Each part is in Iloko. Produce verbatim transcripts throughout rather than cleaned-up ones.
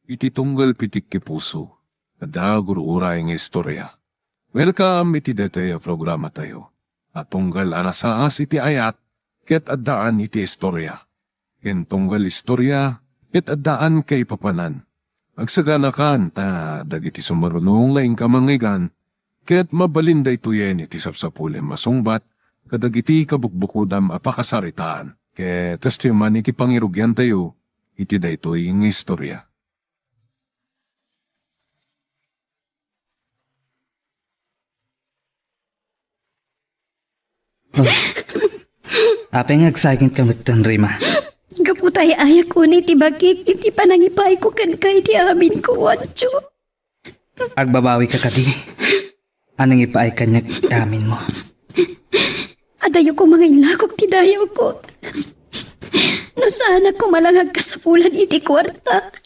Iti tunggal pitikki puso, adda gur-uray nga istorya. Welcome iti daytoy a programatayo a tunggal a nasaas iti ayat ket addaan iti istorya. Ken tunggal istorya ket addaan kaipapanan. Agsaganakan ta dagiti sumarunong nga inka mangngeggan ket mabalin daytoyen iti sapsapulem a sungbat kadagiti kabukbukodam a pakasaritaan. Ket kastoy man iti pangirugiantayo iti daytoy nga istorya. Apay nga agsagidka metten, Rima? Gapu ta ay-ayakkon iti bagik iti panangipaayko kenka iti aminko, Juancho. Agbabawika kadi? Anang ipaay kaniak ti aminmo? Adayo koma nga inlakok ti dayawko. No saanak koma la nga agkasapulan iti kuarta.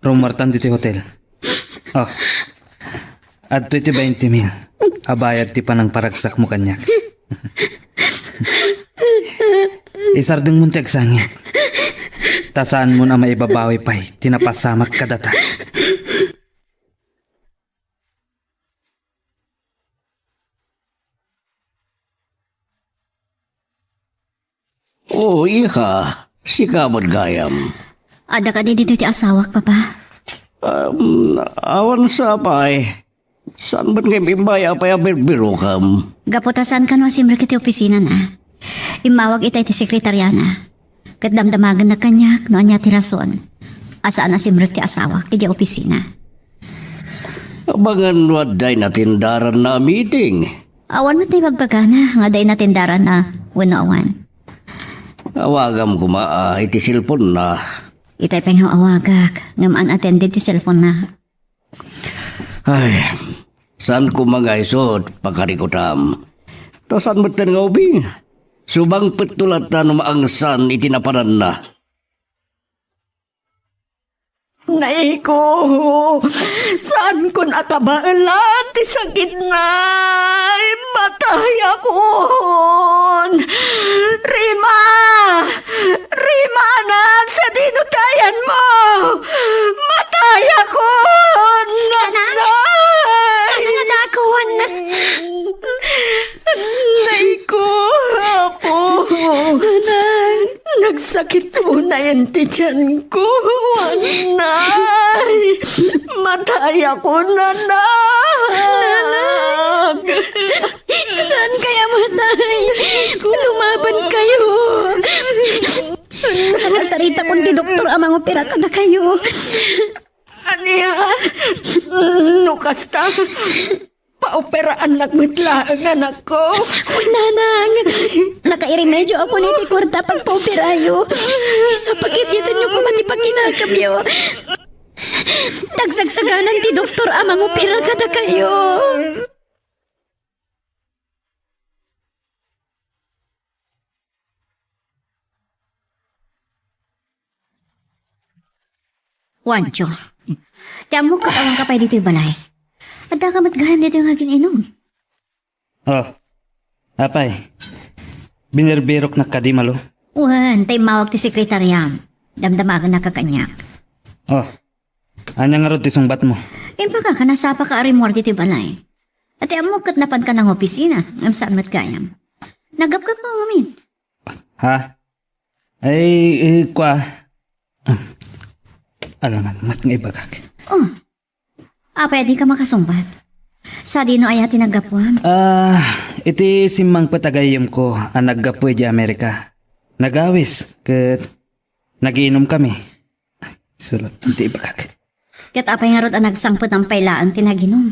Rummuartan ditoy hotel. Oh. Adtoy ti twenty mil a bayad ti panangparagsakmo kaniak. Isardengmon ti agsangit. Ta saanmon a maibabawi pay ti napasamak kadata. O, iha, sika met gayam. Adda kadi ditoy ti asawak, Papa? Um, awan sapay. Saan met nga immay apay a birbirokam? Gapu ta saan kano a simrek iti opisinana. Immawag ita iti sekretariana. Ket damdamagenna kaniak no ania ti rason a saan a simrek ti asawak idiay opisina. Abangan no adda inatendaranna a meeting. Awan met ti ibagbagana nga adda inatendaranna wenno awan. Awagam koma, ah, iti cellphone-na. Itay pay nga awagak, ngem unattended ti cellphone-na. Ay, saan koma nga isu ti pakarikutam? Ta saan metten nga ubing? Subangpetto latta no maangsan iti napananna. Naiko, saankon a kabaelan ti sakitna. Matayakon. Rima! Rima, anak, sadino ti ayanmo? Matayakon! Anak! Anak! Anak, adakon! Nay ko, Apo! Anak! Nagsakit unayen ti tiyanko, anay! Matayakon, anak! Saan kaya matay? Lumaban kayo! Nakasaritakon ti doktor a mangopera kadakayo. Ania? No kasta, paoperaannak met laeng, anakko. Nanang, nakairemedioakon iti kuarta a pagpaoperayo. Isu pakitkitanyo koma ti pakinakamyo. Nagsagsaganan ti doktor a mangopera kadakayo. Juancho, ti ammok ket awanka pay ditoy balay. Addaka met gayam ditoy nga agin-inum. Oh, apay, binirbiroknak kadi, Malo? Wen, ta immawag ti sekretariam. Damdamagennak a kaniak. Oh, ania ngarud ti sungbatmo? Impakaka, nasapaka a rimmuar ditoy balay. Ti ammok ket napanka nangopisina, ngem saan met gayam. Nagapgap ngamin. Ha? Ay, eh, kua. Alangan met nga ibagak. Oh. Apay a dika makasungbat? Sadino aya ti naggapuam? Ah, iti simmangpet a gayyemko a naggapu idiay Amerika. Nagawis, ket nagiinumkami. Sulot ti ibagak. Ket apay ngarud a nagsangpetam pay laeng ti naginum?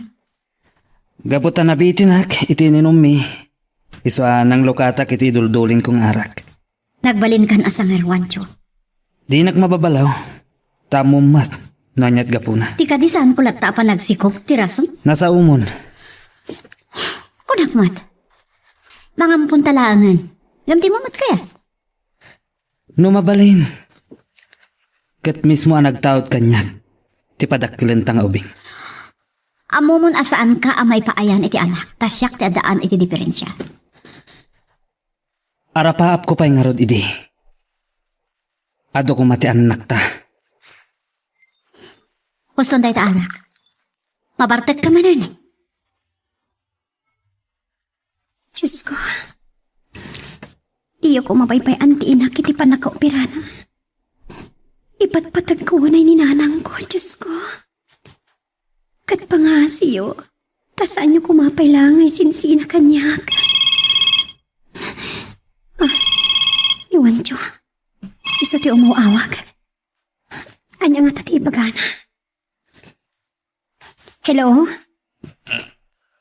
Gapu ta nabitinak iti ininummi, isu a nanglukatak iti iduldulingko nga arak. Nagbalinkan a sanger, Juancho. Dinak mababalaw, ta ammom met no aniat gapuna. Ti kadi, saanko latta a panagsikog ti rason? Nasaomon. Kunak met, mangamponta laengen. Ngem dimo met kayat? No mabalin, ket mismo a nagtaud kaniak ti padakkelenta nga ubing. Ammomon a saanka a maipaayan iti anak, ta siak ti addaan iti diferensia. Arapaapko pay ngarud idi. Adu koma ti annakta. Uston dayta arak. Mabartekka manen. Diosko, diyako mabaybay-an ti inak iti pannakaoperana. Ipatpatagko unay ni nanangko, Diosko. Ket pangngasiyo, ta saanyo koma pay la nga isinsina kaniak. Ah, ni Juancho. Isu ti umaw-awag. Ania ngata ti ibagana? Hello?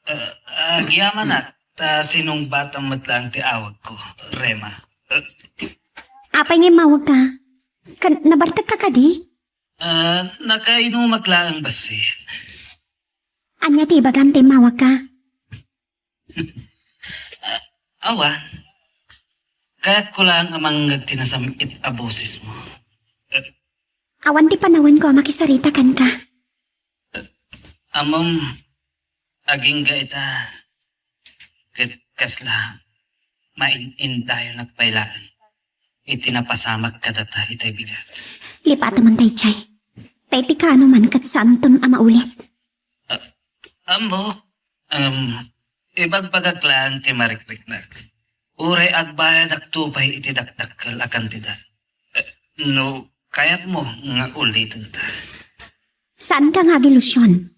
Ah, agyamanak, ta sinungbatam met laeng ti awagko, Rema. Apay nga immawagka? Kan, nabartekka kadi? Ah, nakainumak laeng bassit. Ania ti ibagam ta immawagka? Ah, awan. Kayatko laeng a mangngeg ti nasam-it a bosesmo. Awan ti panawenko a makisarita kenka. Ammom, agingga ita, ket kasla main-indayonak pay laeng iti napasamak kadata itay bigat. Lipatem man daydiay. Ta iti kaano man ket saanton a maulit. Ah, ammo, em, ibagbagak laeng ti marikriknak. Uray agbayadakto pay iti dakdakkel a kantidad. Eh, no kayatmo nga ulitenta. Saanka nga agilusion.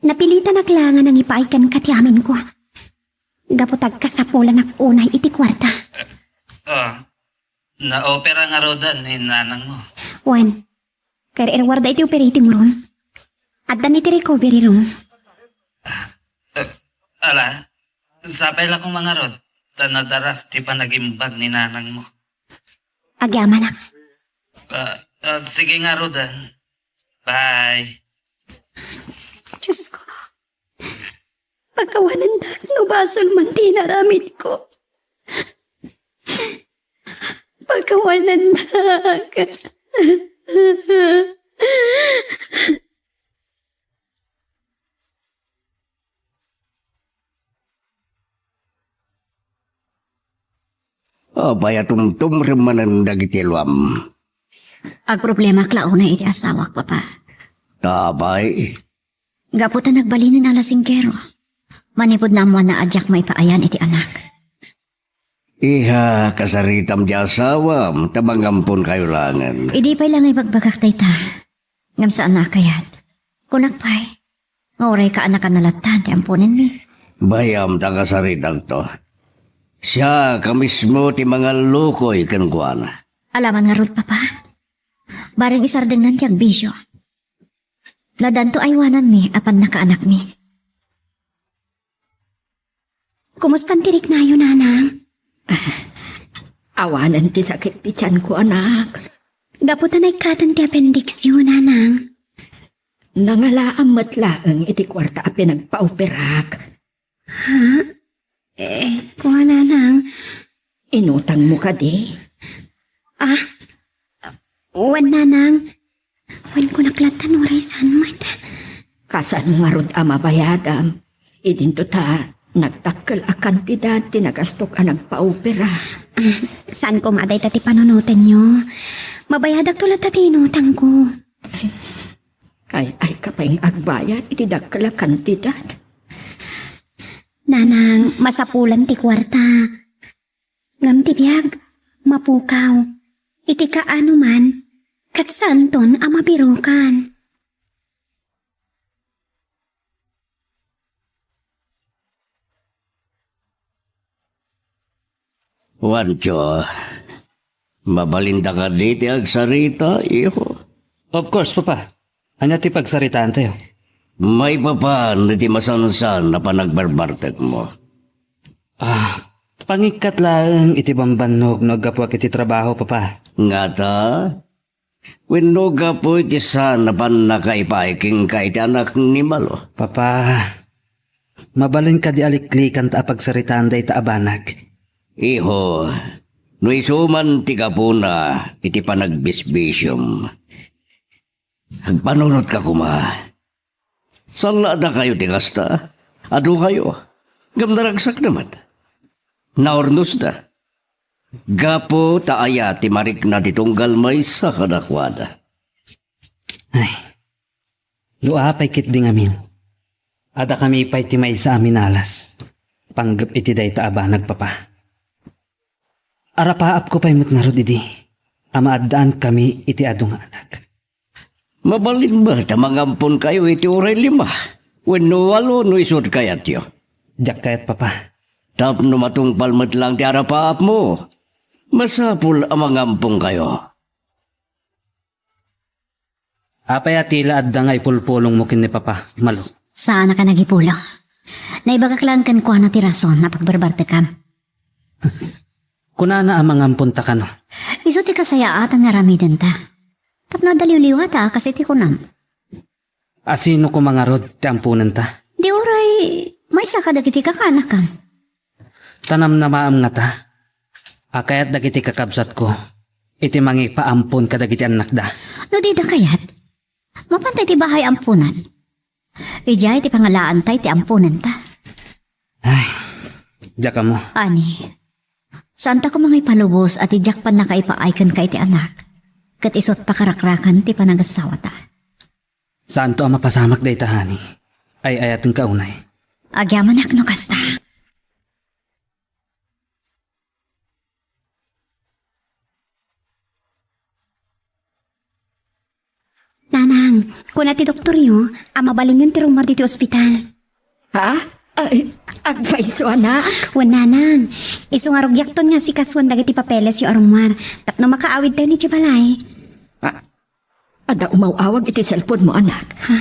Napilitanak la nga nangipaay kenka ti aminko. Gapu ta agkasapulanak unay iti kuarta. Ah, naopera ngaruden ni nanangmo? Wen, kair-irwarda iti operating room. Addan iti recovery room. Eh, ala, sapay la koma ngarud, ta nadaras ti panagimbag ni nanangmo. Agyamanak. Ah, ah, sige ngaruden. Bye. Diosko, pakawanendak no basol man ti inaramidko. Pakawanendak. Apay a tumtumrem manen dagiti luam? Agproblemak la unay iti asawak, Papa. Ta apay? Gapu ta nagbalinen a lasingkero. Manipud naammoanna a diak maipaayan iti anak. Iha, kasaritam ti asawam, ta mangamponkayo laengen. Idi pay la nga ibagbagak dayta, ngem saan a kayat. Kunak pay, nga uray kaanakanna latta ti amponenmi. Bayam ta kasaritakto. Siak a mismo ti mangallukoy kenkuana. Alaman ngarud, Papa. Bareng isardengnan ti agbisio. Nadanto aywananmi a pannakaanakmi. Kumustan ti riknayo, Nanang? Ah, awanen ti sakit ti tianko, anak. Gapu ta naikkaten ti appendixyo, Nanang. Nangalaam met laeng iti kuarta a pinagpaoperak. Ha? Eh, kua, Nanang. Inutangmo kadi? Ah, wen, Nanang. Wen, kunak latta no uray saan met. Kasano ngarud a mabayadam? Idinto ta nagdakkel a kantidad ti nagastok a nagpaopera. Ah, saan koma dayta ti panunotenyo. Mabayadakto latta ti inutangko. Ay, ay, ay, ka pay nga agbayad iti dakkel a kantidad. Nanang, masapulan ti kuarta. Ngem ti biag, mapukaw. Iti kaano man, ket saanton a mabirukan. Juancho, mabalinda kadi ti agsarita, iho? Of course, Papa. Ania ti pagsaritaantayo? Maipapan iti masansan a panagbarbartekmo. Ah, pangikkat laeng iti bambannog no aggapuak iti trabaho, Papa. Ngata? Wenno gapu iti saan a pannakaipaay kenka iti anak ni Malo? Papa, mabalin kadi a liklikanta a pagsaritaan dayta a banag? Iho, no isu man ti gapuna iti panagbisbisiom, agpanunotka koma. Saan la a dakayo ti kasta? Adukayo. Ngem naragsak da met. Naurnosda. Gapu ta aya ti marikna ti tunggal maysa kadakuada. Ay. No apay ketdi ngamin, adda kami pay ti maysa a minalas panggep iti dayta a banag, Papa. Arapaapko pay met ngarud idi a maaddaan kami iti adu nga anak. Mabalin met a mangamponkayo iti uray lima wenno walo no isu ti kayatyo. Diak kayat, Papa. Tapno matungpal met lang ti arapaapmo, masapul a mangamponkayo. Apay a ti la adda nga ipulpulongmo ken ni Papa, Malo? Saanak a nagipulong. Naibagak lang kenkuana ti rason a pagbarbartekam. Kunana a mangamponta kano? Isu ti kasayaatan nga aramidenta. Tapno adda liwliwata a kas iti kunam. A sino koma ngarud ti amponenta? Di uray, maysa kadagiti kakanakam. Ta namnamaam ngata a kayat dagiti kakabsatko iti mangipaampon kadagiti annakda. No dida kayat, mapanta iti bahay amponan. Idiay ti pangalaanta iti amponanta. Ay, diak ammo. Ani, saanta koma nga ipalubos a ti diak pannakaipaay kenka iti anak, ket isut' pakarakrakan ti panagassawata. Saanto a mapasamak dayta, honey. Ay-ayatenka unay. Agyamanak no kasta. Nanang, kuna ti doktoryo a mabalinyon ti rummuar ditoy ospital. Ha? Ay, agpayso, anak. Wen, nanang, isu nga rugiakton nga asikasuan dagiti papelesyo a rummuar tapno makaawidtayo idiay balay. Ah, adda umaw-awag iti cellphone mo, anak. Ha?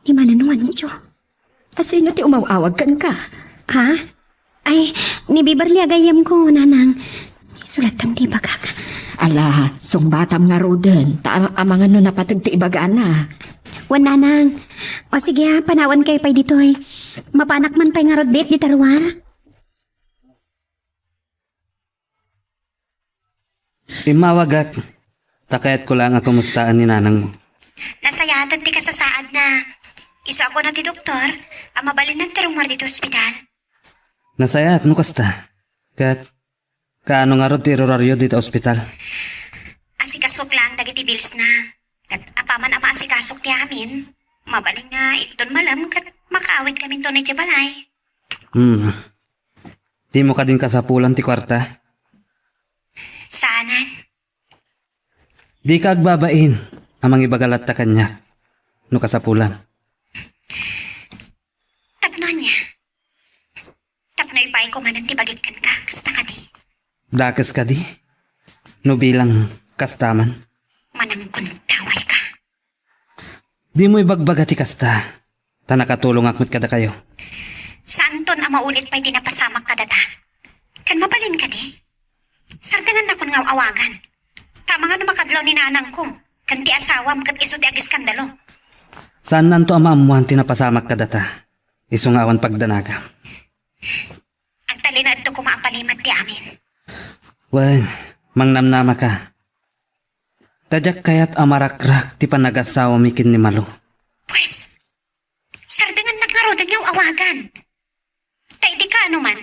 Ni Manang Juancho. A sino ti umaw-awag kenka? Ha? Ay, ni Beverly a gayyemko, nanang. Isulattan ti ibagak. Ala, sungbatam ngaruden, ta am-, amangan no napateg ti ibagana. Wen, nanang. O sige, a, panawankayo pay ditoy. Mapanak man pay ngarud biit dita ruar. Immawagak, ta kayatko laeng a kumustaan ni nanangmo. Nasayaat ti kasasaadna. Isu a kuna ti doktor a mabalinna ti rummuar ditoy ospital. Nasayaat no kasta. Ket, kaano ngarud ti iruraryo dita ospital? Asikasuak laeng dagiti billsna. Ket apaman a maasikasuak ti amin, mabalin nga inton malem ket makaawidkaminto idiay balay. Hmm. Dimo kadin kasapulan ti kuarta? Saanen. Dika agbabain a mangibaga latta kaniak no kasapulam. Tapno ania? Tapno ipaayko manen ti bagik kenka, kasta kadi? Dakes kadi? No bilang kasta man. Manangkuntawayka. Dimo ibagbaga ti kasta, ta nakatulongak met kadakayo. Saanton a maulit pay ti napasamak kadata. Ken mabalin kadi? Sardengannakon nga aw-awagan. Ta amangan no makadlaw ni nanangko, ken ti asawam ket isu ti agiskandalo. Saannanto a maammoan ti napasamak kadata, isu nga awan pagdanagam. Agtalinaedto koma a palimed ti amin. Wen, mangnamnamaka. Ta diak kayat a marakrak ti panagasawami ken ni Malo. Pues, sardengannak ngaruden nga aw-awagan. Ta idi kaano man,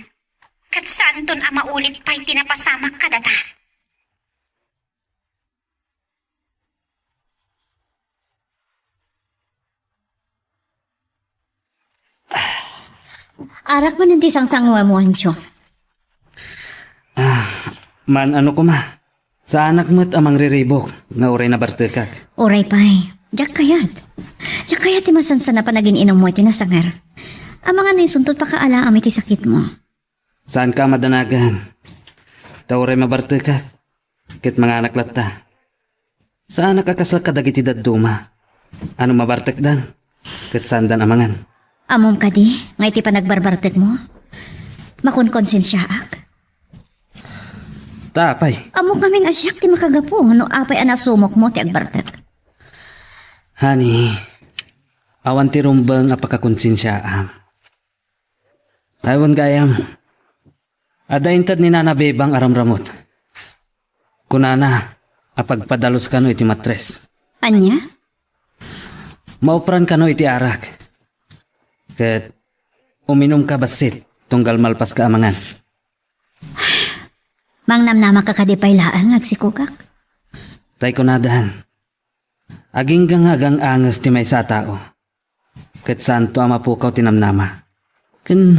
ket saanton a maulit pay ti napasamak kadata. Arak manen ti sangsanguam, Juancho. Ah, man-ano koma. Saanak met a mangriribuk nga uray nabartekak. Uray pay. Diak kayat. Diak kayat ti masansan a panagin-inummo iti nasanger. Amangan no isunto ti pakaalaam iti sakitmo. Saanka a madanagan. Ta uray mabartekak ket manganak latta. Saanak a kasla kadagiti dadduma a no mabartekdan ket saandan amangan. Ammom kadi nga iti panagbarbartekmo, makonkonsensiaak? Ta apay? Ammok ngamin a siak ti makagapu no apay a nasumokmo ti agbartek. Honey, awan ti rumbeng a pakakonsensiaam. Ay, wen gayam, adda inted ni Nana Bebang a ramramut. Kunana a pagpadalus kano iti matres. Ania? Maupran kano iti arak. Ket uminumka bassit tunggal malpaska a mangan. Mangnamnamaka kadi pay laeng, agsikogak? Tay kunadan, agingga nga agang-anges ti maysa a tao. ket saanto a mapukaw ti namnama. Ken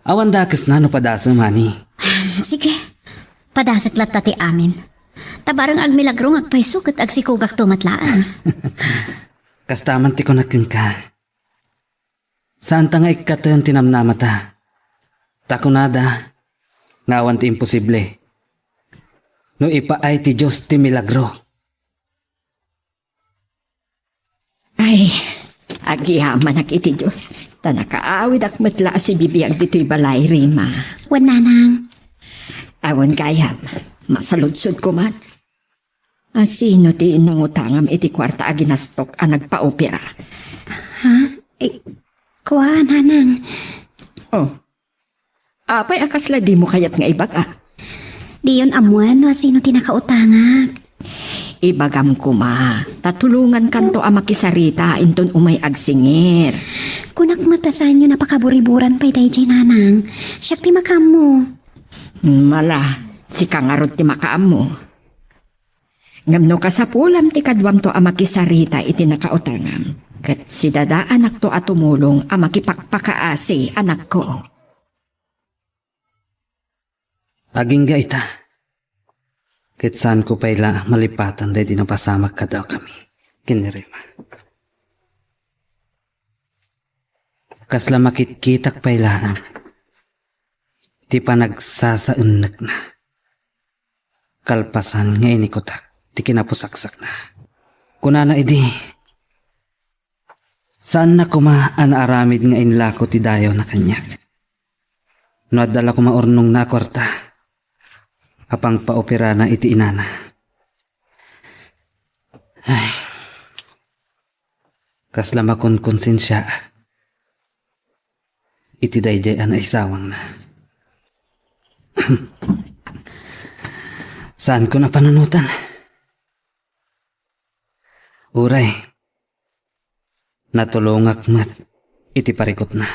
awan dakesna no padasem, honey. Sige, padasek latta ti amin. Ta bareng agmilagro nga agpayso ket agsikogakto met laeng. Kasta man ti kunak kenka. Saanta nga ikkaten ti namnamata. Ta kunada nga awan ti imposible no ipaay ti Dios ti milagro. Ay, agyamanak iti Dios, ta nakaawid ak met la a sibibiag ditoy balay, Rima. Wen, nanang. Awan gayam, masaludsodko man. A, sino ti nangutangam iti kuarta a ginastok a nagpaopera? Ha? Eh, kua, nanang. Oh. Apay a kasla dimo kayat nga ibaga? Diyon ammoen no sino ti nakautangak. Ibagam koma, ta tulongankanto a makisarita inton umay agsingir. Kunak met a saanyo a pakaburiburan pay daydiay, nanang. Siak ti makaammo. Mala, sika ngarud ti makaammo. Ngem no kasapulam ti kaduamto a makisarita iti nakautangam, ket sidadaanakto a tumulong a makipakpakaasi, anakko. Agingga ita, ket saanko pay la malipatan daydi napasamak kadakami ken ni Rima. Kasla makitkitak pay laeng ti panagsasaennekna. Kalpasan nga inikutak ti kinapusaksakna. Kunana idi, saanna koma a naaramid nga inlako ti dayawna kaniak. No adda la koma urnongna a kuarta a pangpaoperana iti inana. Ay. Kasla makonkonsensiaak iti daydiay a naisawangna. Saanko a panunotan. Uray, natulongak met iti parikutna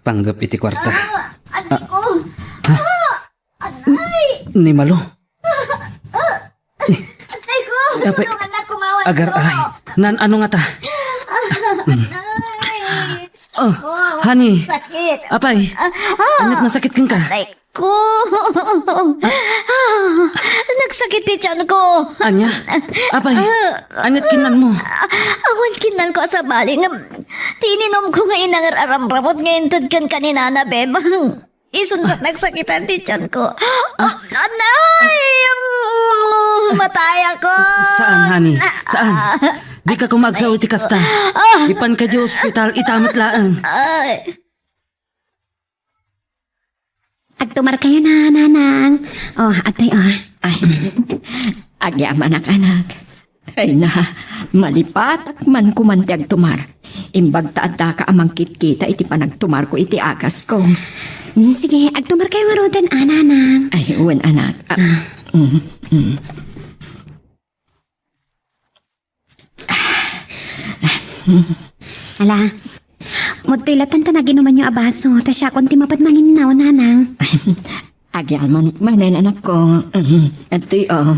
panggep iti kuarta. Ah, anay ko! Ah! Ah! Anay! Ni Malo. Ah! Ah! Atay ko! Apay, tulongan na kumawan agar ko! Aray. Nan, ano nga ta? Ah! Anay! Oh, oh, honey. Sakit. Apay, ah, ah, ania't nasakit kenka? Atay ko! Ah! Ah! Nagsakit ti tiyan ko. Ania? Apay, ah, ania't kinnanmo? Ah! Awan kinnanko a sabali ngem ti ininumko nga inangar a ramramut nga inted kenka ni Nana Bebang. Isunsa nagsakitan ti tiyan ko. Ah. Anay! Mm, matayakon! Saan, honey? Saan? Ah. Dika koma agsao iti kasta. Ah. Ipanka diay ospital, ita met laeng. Ay. Agtumarkayo na, nanang. Oh, adtoy, oh. Ay. Agyamanak, anak. Ay na, malipatak man koma ti agtumar. Imbag ta addaka a mangkitkita iti panagtumarko iti agasko. Mm, sige, agtumarkayo ngaruden, a, nanang. Ay, wen, anak. Ah, ah. Mm, mm. Ala, mudtoy latta ta naginumanyo a baso, ta siakon ti mapan manginnaw, nanang. Agyamanak manen, anakko. Mm, adtoy, oh.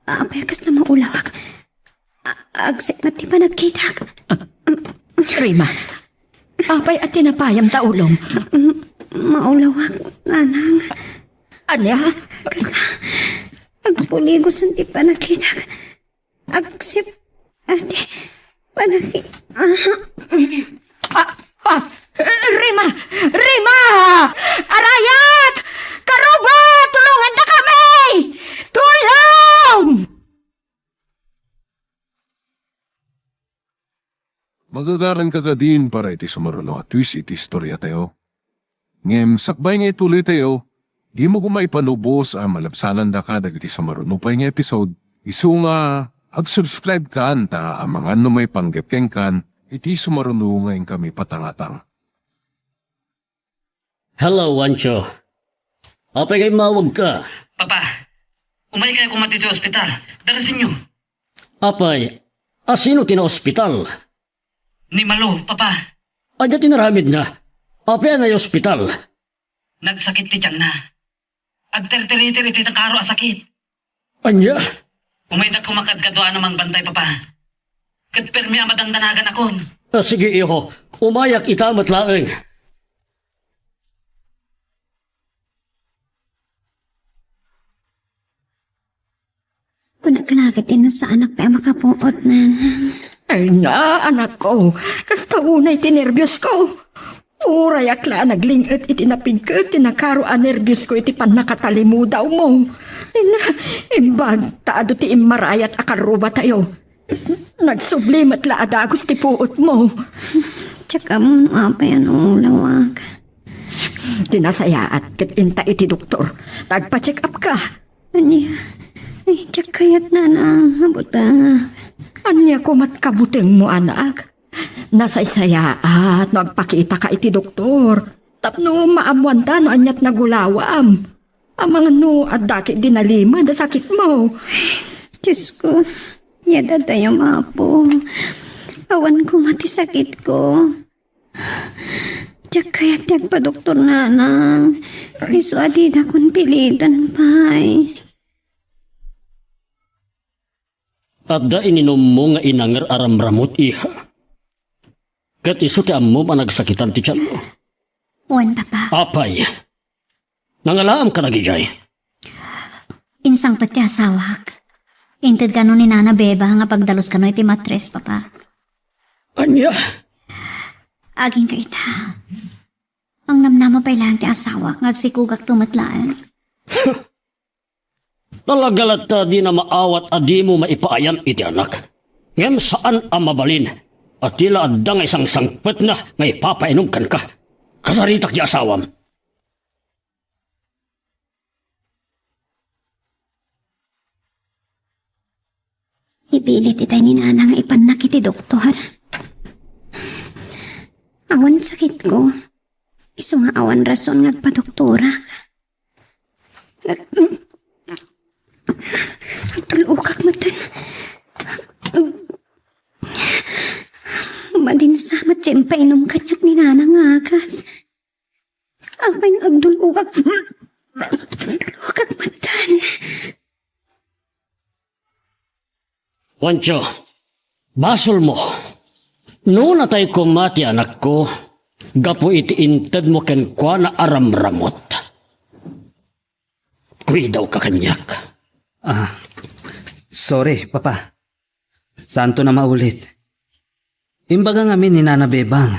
Apay a kasla maulawak? A-, agsipnget ti panagkitak. Ah, Rima, apay a tinapayam ta ulom? Mm, maulawak, nanang. Ania? Kasla, agpuligusan ti panagkitak. Agsip, adi, panagki-, ah. Ah, ah, Rima! Rima! Arayat! Karuba! Tulongannakami! Tulong! Magagaranka kadin para iti sumaruno a twist iti istoriatayo. Ngem sakbay nga ituloytayo, dimo koma ipanubos a malabsanandaka dagiti sumaruno pay nga episode, isu nga agsubscribe kan ta amangan no maipanggep kenkan iti sumaruno nga inkami patangatang. Hello, Juancho. Apay nga immawagka? Papa, umaykayo koma ditoy ospital. Darasenyo. Apay, a sino ti naospital? Ni Malo, Papa. Ania ti naramidna? Apay a naospital? Nagsakit ti tianna. Agterteriter iti nakaro a sakit. Ania? Umaydak koma kadkaduana a mangbantay, Papa. ket permi a madandanaganakon. Ah, sige, iho. Umayak ita met laeng. Kunak la ket, inusaanak pay a makapuot, nanang. Ay na, anakko. Kasta unay ti nerbios ko. Uray ak la a nagling-et iti napigket ti nakaro a nerbios ko iti pannakatalimudawmo. Ay na, imbag ta adu ti immarayat a karrubatayo. Nagsubli met la a dagus ti puotmo. Check up mo no apay a naulawak. Ti nasayaat ket inta iti doktor. Ta agpa-check up ka. Ania? Ay, diak kayat, nanang, a butengak. Ania komat kabutengmo, anak? Nasaysayaat no agpakitaka iti doktor tapno maammoanta no aniat nagulawam. Amangan no adda ketdi nalimed a sakitmo. Diosko, yadatayo, Apo. Awan koma ti sakitko. Diak kayat ti agpadoktor, nanang. Isu a didakon piliten pay. Adda ininummo nga inanger a ramramut, iha. Ket isu ti ammom a nagsakitan ti tianmo. Wen, Papa. Apay, nangalaam ka dagijay? Insangpet ti asawak. Inted kano ni Nana Beba nga pagdalus kano iti matres, Papa. Ania? Agingga ita. Mangnamnama pay laeng ti asawak nga agsikogakto met laeng. Talaga latta a dina maawat a dimo maipaayan iti anak. Ngem saan a mabalin a ti la adda nga isangsangpetna nga ipapainom kenka. Kasaritak ti asawam. Ipilit itay ni Nana nga ipannak iti doktor. Awan sakitko. Isu nga awan rason nga agpadoktorak. Agdul-okak metten. Madinsa met ti impainom kaniak ni Nana nga agas. Apay nga agdul-okak? Agdul-okak metten. Juancho, basolmo. No natay koma ti anakko, gapu iti intedmo kenkuana a ramramut. Kuidawka kaniak. Ah, sorry, Papa. Saanton a maulit. Imbaga ngamin ni Nana Bebang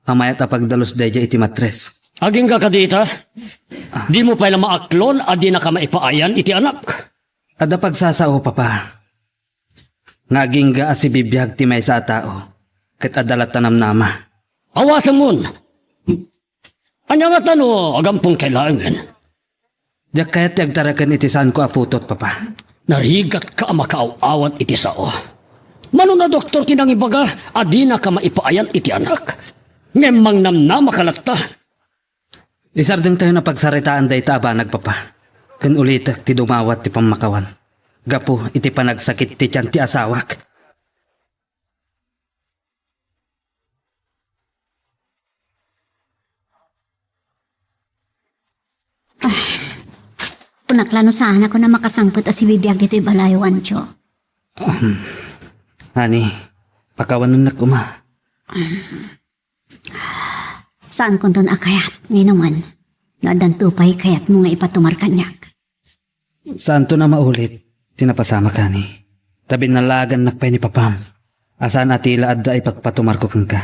a mayat a pagdalus daydiay iti matres. Agingga kadi ita? Dimo pay la maaklon a dinaka maipaayan iti anak? Adda pagsasao, Papa, nga agingga a sibibiag ti maysa a tao ket adda latta namnama. Awatemon! Ania ngata no agampon kay laengen? Diak kayat ti agtareken iti saanko a putot, Papa. Narigatka a makaaw-awat iti sao. Mano a doktor ti nangibaga a dinaka maipaayan iti anak? Ngem mangnamnamaka latta. Isardengtayon a pagsaritaan dayta a banag, Papa, ken ulitek ti dumawat ti pammakawan gapu iti panagsakit ti tian ti asawak. Ah, kunak la no saanak a makasangpet a sibibiag ditoy balay, Juancho. Ahem. Honey, pakawanennak koma. Saankonton a kayat nga inumen no addanto pay kayatmo nga ipatumar kaniak. Saanton a maulit ti napasamak, honey. Ta binnallagannak pay ni Papam a saan a ti la adda ipagpatumarko kenka.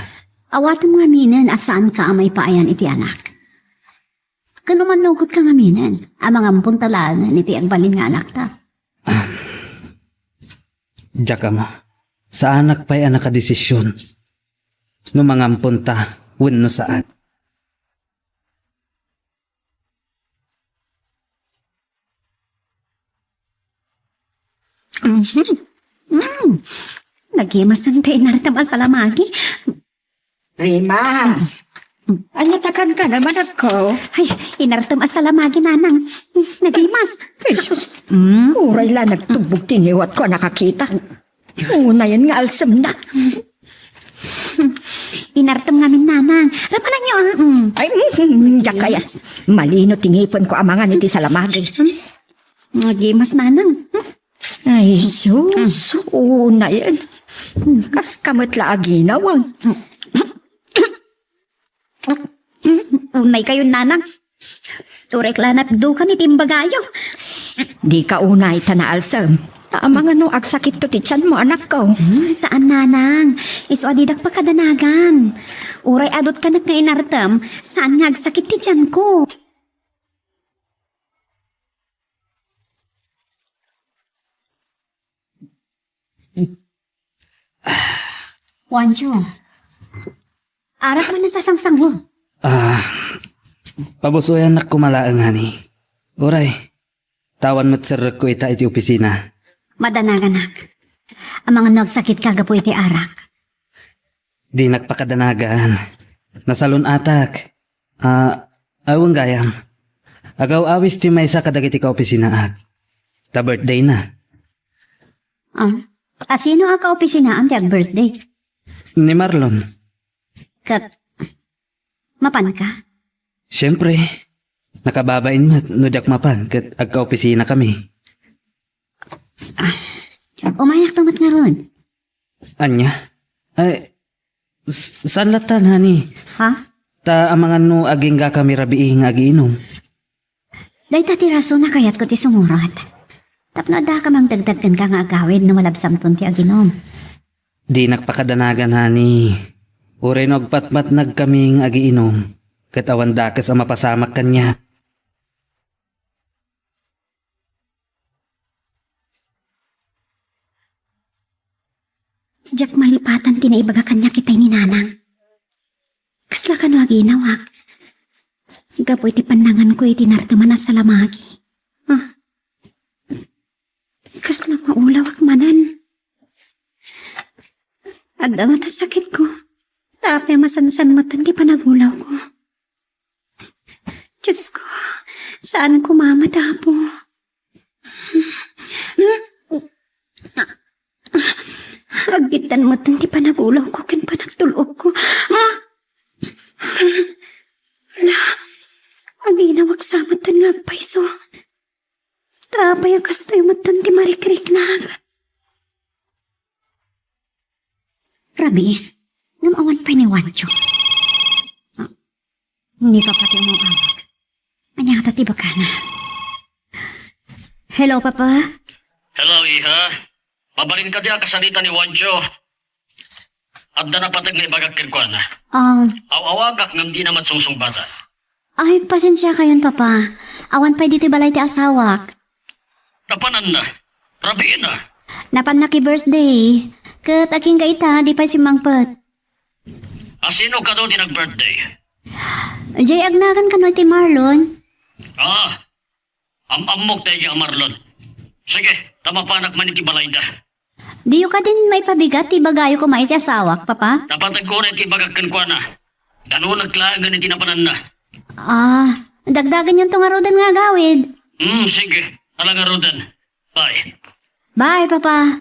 Awatem ngaminen a saanka a maipaayan iti anak. Ken umannugotka ngaminen a mangamponta laengen iti agbalin nga anakta. Diak ammo. Saanak pay a nakadesision no mangamponta wenno saan. Mhm. Mm. Nagimasen ta inartem a salamagi. Rima. Ania ta kankanam, anakko? Ay, inartem a salamagi, nanang. Nagimas. Jesus. Mm. Uray la nagtubbog ti ngiwatko a nakakita. Unayen nga alsemna. Inartem ngamin, nanang. Ramananyo, ah. Mm. Ay, mm, diak kayat. Malino ti ngipenko amangan iti salamagi. Nagimas, nanang. Ay, sus, unayen. Kaska met la aginaw. Unay kayo, nanang. Uray la napdukan iti imbagayo. Dika unay ta naalsem. Ta amangan no agsakitto ti tianmo, anakko. Hmm, saan, nanang. Isu a didak pakadanagan. Uray adut kanak nga inartem, saan nga agsakit ti tianko. Juancho, arak man ta sangsango. Ah, pabusuyannak koma laeng, honey. Uray, ta awan met serrekko ita iti opisina. Madanaganak. Amangan no agsakitka gapu iti arak. Dinak pakadanagan. Nasalun-atak. Ah, awan gayam. Agaw-awis ti maysa kadagiti kaopisinaak. Ta birthday na. Ah, a sino a kaopisinaam ti ag-birthday? Ni Marlon. Ket, mapanka? Siyempre. Nakababain met no diak mapan ket agkaopisinakami. Ah, umayak to met ngarud. Ania? Ay, s-, saan latta, honey? Ha? Ta amangan no aginggakami rabii nga agiinum. Dayta ti rason a kayatko ti sumurot. Tapno addaka mangdagdag kenka nga agawid no malabsamton ti aginum. Dinak pakadanagan, honey. Uray no agpatpatnagkami nga agiinum, ket awan dakes a mapasamak kaniak. Diak malipatan ti naibaga kaniak itay ni Nanang. Kasla kano aginawak. Gapu iti pannanganko iti narteman a salamagi. Ah. Kasla maulawak manen. Adda met a sakitko. Ta apay a masansan metten ti panagulawko. Diosko, saan koma met, Apo. Aggiddan metten ti panagulawko ken panagtul-okko. Ala, aginawak sa metten nga agpayso. Ta apay a kastoy metten ti marikriknak. Rabii, ngem awan pay ni Juancho. Ah, ni Papa ti umawag. Ania ngata ti ibagana? Hello, Papa? Hello, iha. Mabalin kadi a kasarita ni Juancho? Adda napateg nga ibagak kenkuana. Ah. Aw-awagak ngem dina met sungsungbatan. Ay, pasensia kayon, Papa. Awan pay ditoy balay ti asawak. Napananna? Rabiina? Napanna iti birthday. Ket agingga ita, di pay simmangpet. A sino kano ti nag-birthday? Jay, agnagan kano iti Marlon? Ah, am-ammok daydi a Marlon. Sige, ta mapanak man iti balayda. Diyo kadin maipabigat ti ibagayo koma iti asawak, Papa? Napateg unay ti ibagak kenkuana. Danunek laengen iti napananna. Ah, dagdagenyonto ngaruden nga agawid. Hmm, sige. Ala ngaruden. Bye. Bye, Papa.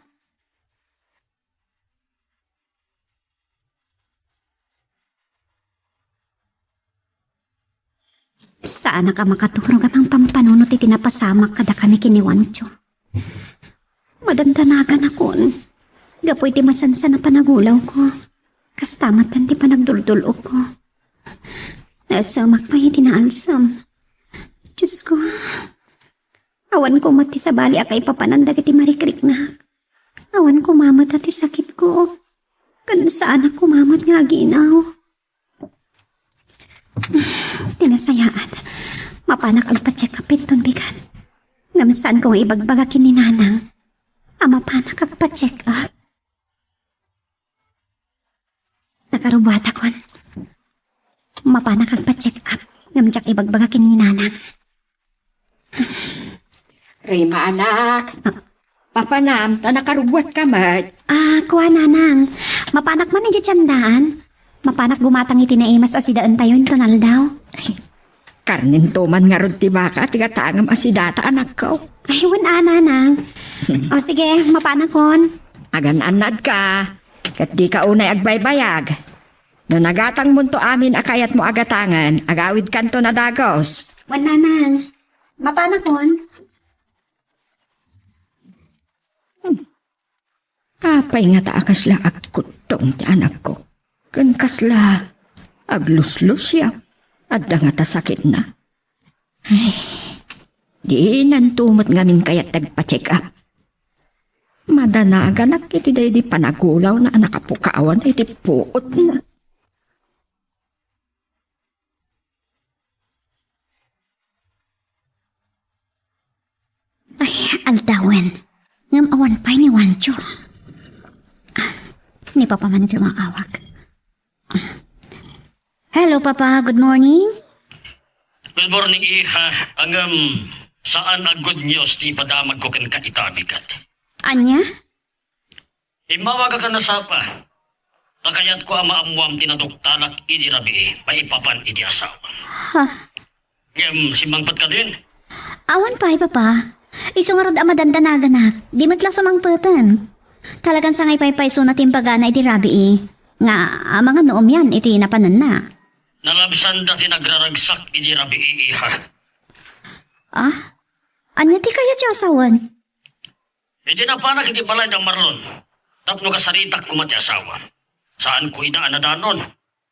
Saanak a makaturog a mangpampanunot iti napasamak kadakami ken ni Juancho. Madandanaganakon gapu iti masansan a panagulawko. Kasta met ti panagduldulo ko. Naesemak pay iti naalsem. Diosko, awan koma ti sabali a kaipapanan dagiti marikriknak. Awan koma met ti sakitko. Ken saanak koma met nga aginaw. Ti nasayaat, mapanak agpa-check up inton bigat. Ngem saanko nga ibagbaga ken ni Nanang a mapanak agpa-check up. Nakarubuatakon. Mapanak agpa-check up ngem diak ibagbaga ken ni Nanang. Rima, anak. Ah. Mapanam, ta nakarubuatka met. Ah, kua, Nanang. Mapanak man idiay tiendaan. Mapanak gumatang iti naimas a sidaentayo inton aldaw. Ay, karnento man ngarud ti baka ti gatangem a sidata, anakko. Ay, wen a, Nanang. O sige, mapanakon. Agan-annadka, ket dika unay agbaybayag. No nagatangmonto amin a kayatmo a gatangen, agawidkanton a dagus. Wen, Nanang. Mapanakon. Hmm. Apa, pay ngata a kasla agkuttong ti anakko. Ken kasla agluslusiaw, adda ngata sakitna. Ay, dinanto met ngamin kayat nagpa-check up. Madanaganak iti daydi panagulawna a nakapukawan iti puotna. Ay, aldawen. Ngem awan pay ni Juancho. Ah, ni Papa man iti maawag. Hello, Papa. Good morning. Good morning, iha. Ngem saan a good news ti ipadamagko kenka ita, bigat. Ania? Immawagak a nasapa. Ta kayatko a maammuam ti naduktalak idi rabii maipapan iti asawa. Ha? Ngem simmangpet kadin? Awan pay, Papa. Isu ngarud a madandanaganak, di met la sumangpeten. Talagan sangay pay paysona ti imbagana idi rabii, nga amangan no umian iti napananna. Nalabsanda ti nagraragsak idi rabii, iha. Ah? Ania ti kayat ti asawan? Idi napanak iti balay da Marlon, tapno kasaritak koma ti asawa. Saanko ida a nadanon.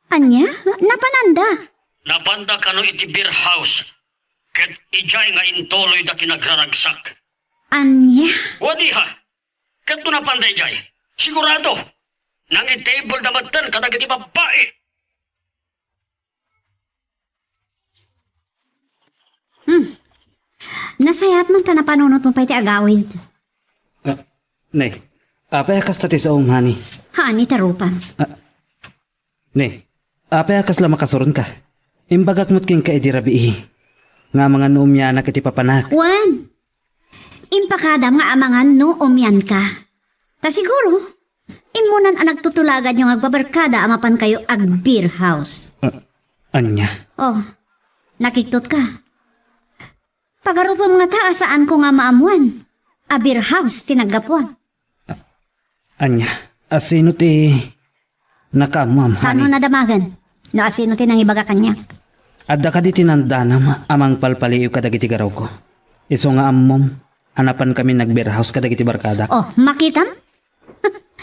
Ania? Napananda? Napanda kano iti beer house, ket idiay nga intuloyda ti nagraragsak. Ania? Wen, iha, ket no napanda idiay, sigurado, nangitable da metten kadagiti babbai. Hmm. Nasayaat man ta napanunotmo pay ti agawid. Ah, ne, apay a kasta ti saom, honey? Honey, ta rupam. Ah, ne, apay a kasla makasuronka? Imbagak met kenka idi rabii nga amangan no umianak iti papanak. Wen, impakadam nga amangan no umianka. Ta siguro, immunan a nagtutulaganyo nga agbabarkada a mapankayo ag-beer house. Ah, ania? Oh, nakiktot ka. Pagarupem ngata a saanko nga maammuan a beer house ti naggapuan. Ania? Asino ti nakaammuam, honey? Saanmo nadamagen no asino ti nangibaga kaniak? Adda kadi ti nandanam a mangpalpaliiw kadagiti garruko? Isu nga ammom a napankami nag-beer house kadagiti barkadak. Oh, makitam?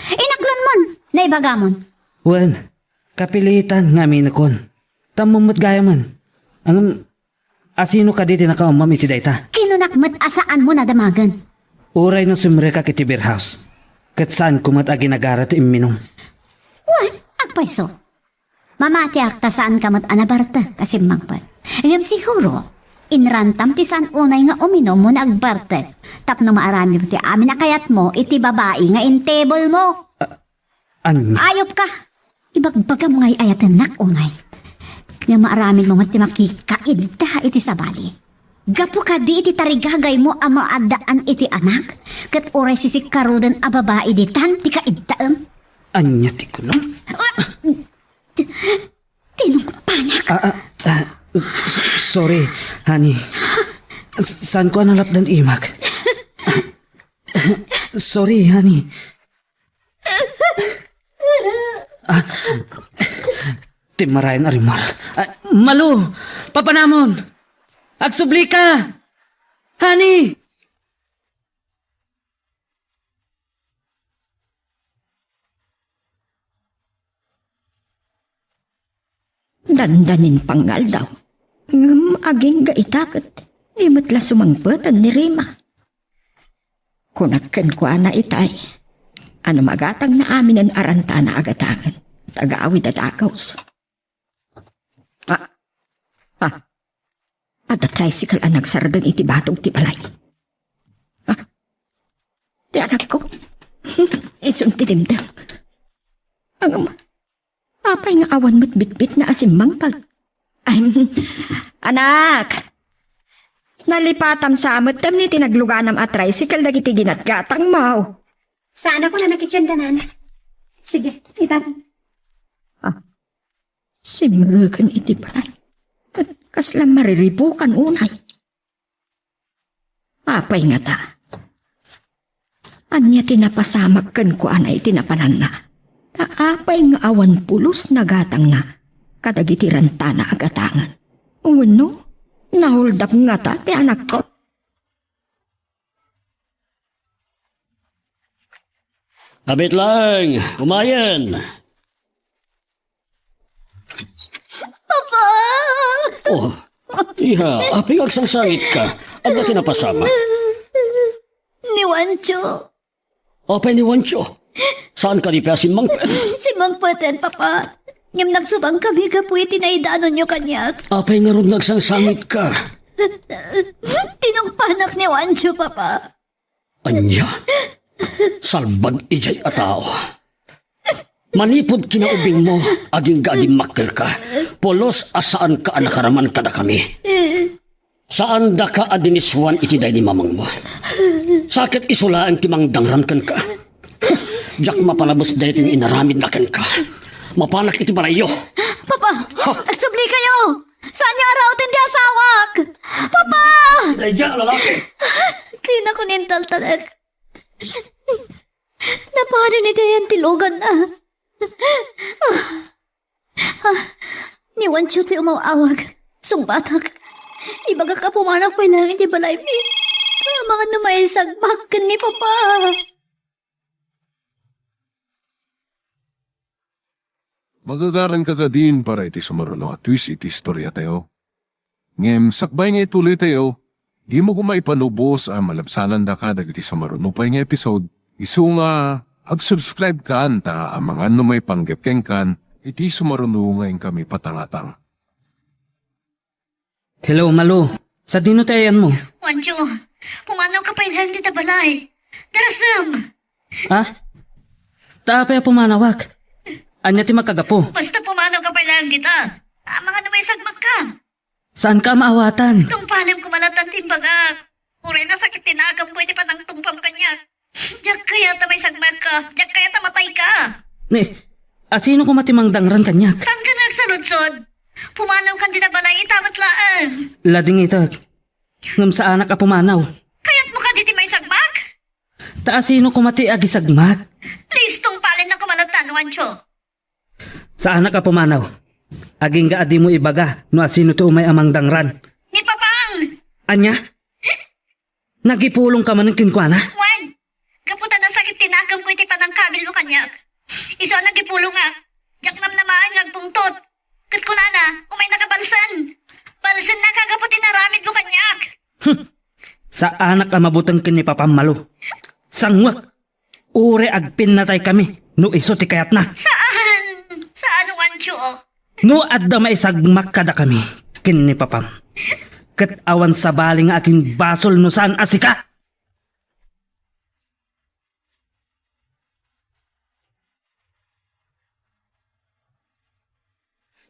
Inaklonmon, naibagamon. Wen, kapilitan nga aminekon. Ammom met gayamen. Ngem, asino kadi ti nakaammuam iti dayta? Kinunak met a saanmo nadamagen. Uray no simrekak iti beer house, ket saanko met a ginagara ti imminum. Wen, agpayso. Mamatiak ta saanka met a nabartek a simmangpet. Ngem siguro, inrantam ti saan unay nga uminum wenno agbartek tapno maaramidmo ti amin a kayatmo iti babai nga intable mo. Ah, ania? Ayop ka! Ibagbagam nga ay-ayatennak unay. Nga maaramidmo met ti makikaidda iti sabali. Gapu kadi iti tarigagaymo a maaddaan iti anak, ket uray sisikkaruden a babai ditan ti kaiddaem. Ania ti kunam? Ah! Ti-, tinungpanak. Ah, ah, ah, s-, s-, sorry, honey. S-, saanko a nalapdan imak. Sorry, honey. Ah, ti marayan a rimmuar. Ah, Malu! Papanamon! Agsublika! Honey! Dandanin pangngaldaw. Ngem agingga ita ket di met la sumangpeten ni Rima. Kunak kenkuana itay a no magatangna aminen a rantana a gatangen, ta agawid a dagus. Ah, ah, adda tricycle a nagsardeng iti batog ti balay. Ah, ti anakko. Isun ti dimdem. Ang ama, apay nga awan met bitbitna a simmangpet? Ay, anak! Nalipatam sa met tamni ti nagluganam a tricycle dagiti ginatgatangmo. Saan ako na nakityan da, nana. Sige, ita. Ah, simreken iti balay. Ket kasla mariribukan unay. Apay ngata? Ania ti napasamak kenkuana iti napananna? Ta apay nga awan pulos nagatangna kadagiti rantana a gatangen? Wenno, nahuldap ngata ti anakko? Abit laeng, kumayen. Papa! Oh, iha, apay nga agsangsangitka? Ania ti napasamak? Ni Juancho. Apay ni Juancho? Saan kadi pay a simmangpet? Simmangpeten, Papa. Ngem nagsubankami gapu iti naidanonyo kaniak. Apay ngarud nga agsangsangitka? Tinungpanak ni Juancho, Papa. Ania? Salbag idiay a tao. Manipud kinaubingmo, agingga a dimmakkelka, pulos a saanka a nakaraman kadakami. Saandaka a dinisuan iti daydi mamangmo. Sa ket isu laeng ti mangdangran kenka. Diak mapalabes daytoy nga inaramidna kenka. Mapanak iti balayyo. Papa, ha? Agsubli kayo! Saanyo a rauten ti asawak? Papa! Daydiay a lalaki! Dinakon intaltalek. Napanen iti ayan ti luganna. Ah, ni Juancho ti umaw-awag. Sungbatak. Ibagak a pumanak pay laeng iti balaymi. Amangan no maisagmak ken ni Papa. Magagaranka kadin para iti sumaruno a twist iti istoriatayo. Ngem sakbay nga ituloytayo, dimo koma ipanubos a malabsanandaka dagiti sumaruno pay nga episode, isu nga ag-subscribe kan ta amangan no maipanggep kenkan iti sumaruno nga inkami patangatang. Hello, Malu. Sadino ti ayanmo? Juancho, pumanawka pay laeng dita balay. Darasem! Ah? Ta apay a pumanawak? Ania ti makagapu? Basta pumanawka pay laeng dita. Amangan no maisagmakka. Saanka a maawatan? Tungpalem koma latta ti imbagak. Uray nasakit ti nagamko iti panangtungpam kaniak. Diak kayat a maisagmakka. Diak kayat a matayka. Ni, asino koma ti mangdangran kaniak? Saanka nga agsaludsod? Pumanawkan dita balay ita met laeng. Ladingitek. Ngem saanak a pumanaw. Kayatmo kadi ti maisagmak? Ta asino koma ti agisagmak? Please, tungpalenna koma latta, Juancho. Saanak a pumanaw. Agingga a dimo ibaga no asino ti umay a mangdangran. Ni Papang! Ania? Nagipulongka manen kenkuana? Wen, gapu ta nasakit ti nagamko iti panangkabilmo kaniak. Isu a nagipulongak, diak namnamaen nga agpungtot. Ket kunana, umaynaka balsen. Balsennaka gapu ti naramidmo kaniak. Hmm. Saanak a mabuteng ken ni Papam, Malu. Sanguek. Uray agpinnataykami no isu ti kayatna. Saan? Saan, Juancho? No adda maisagmak kadakami ken ni Papam, ket awan sabali nga aginbasol no saan a sika.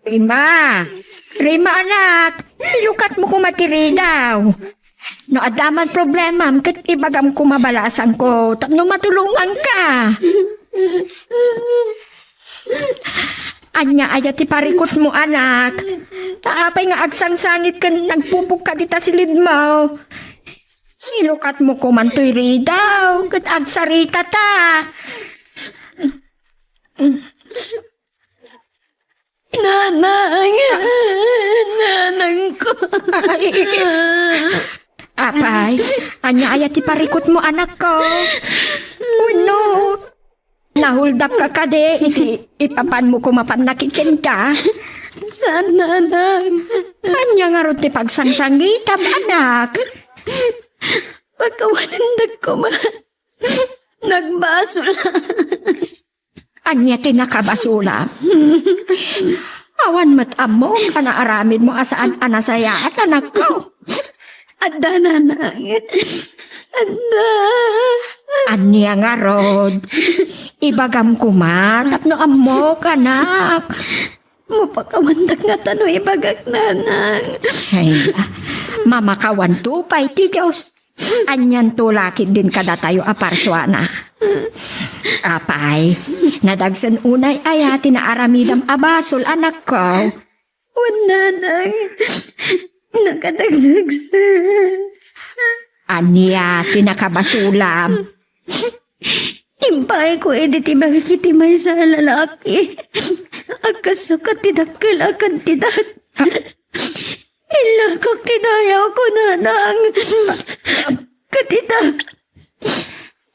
Rima! Rima, anak! Ilukatmo koma ti ridaw. No adda man problemam, ket ibagam koma balasangko tapno matulonganka. Ania aya ti parikutmo, anak? Ta apay nga agsangsangit ken nagpupugka dita silidmo? Ilukatmo koman toy ridaw, ket agsarita ta. Nanang, nanangko. Ay. Apay, ania aya ti parikutmo, anakko? Wenno, nahuldapka kadi iti ipapanmo koma pannakitsenka? Saan, nanang. Ania ngarud ti pagsangsangitam, anak? Pakawanendak koma. Nagbasol. Ania ti nakabasolam? Awan met ammom a naaramidmo a saan a nasayaat, anakko. Adda, nanang. Adda. Ania ngarud? Ibagam koma tapno ammok, anak. Mapakawandak ngata no ibagak, nanang. Ay, mamakawanto pay ti Dios. Anianto la ketdin kadatayo a parsuana. Apay, nadagsen unay aya ti naaramidam a basol, anakko? Wen, nanang, nakadagdagsen. Ania ti nakabasolam? Impaayko idi ti bagik iti maysa a lalaki. Agkasukat ti dakkel a kantidat. Illakak ti dayawko, nanang. Ket ita,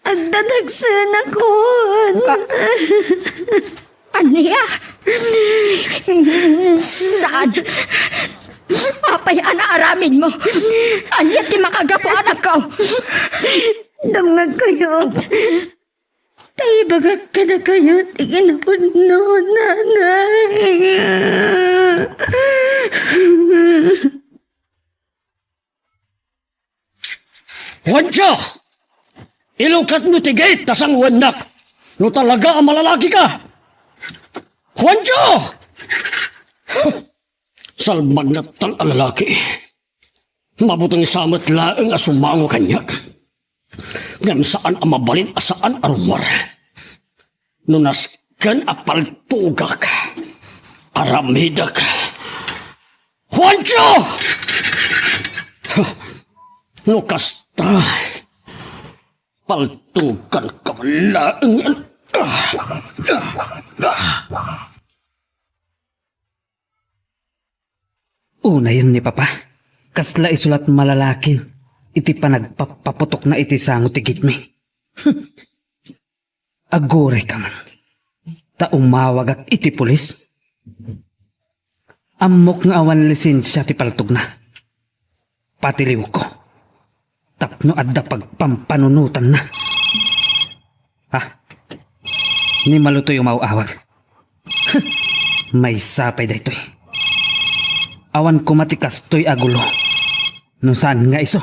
Agdadagsenakon. Ania? Saan? Apay a naaramidmo? Ania ti makagapu, anakko? Dumngegkayo. Ta ibagak kadakayo ti kinapudno, nanay. Juancho! Ilukatmo ti gate ta sanguennak no talaga a malalakika! Juancho! Salbagna tan a lalaki. Mabuteng sa met laeng a sumango kaniak. Ngem saan a mabalin a saan a rummuar. No nasken a paltugak, aramidek. Juancho! No kasta, paltuganka man laeng. Unayen ni Papa, kasla isu la ti malalakin iti panagpappaputokna iti sango ti gate mi. Agurayka man, ta umawagak iti pulis. Ammok nga awan lisensia ti paltogna. Patiliwko tapno adda pagpampanunotanna. Ha? Ni Malutoy umaw-awag. Maysa pay daytoy. Awan koma ti kastoy a gulo no saan nga isu.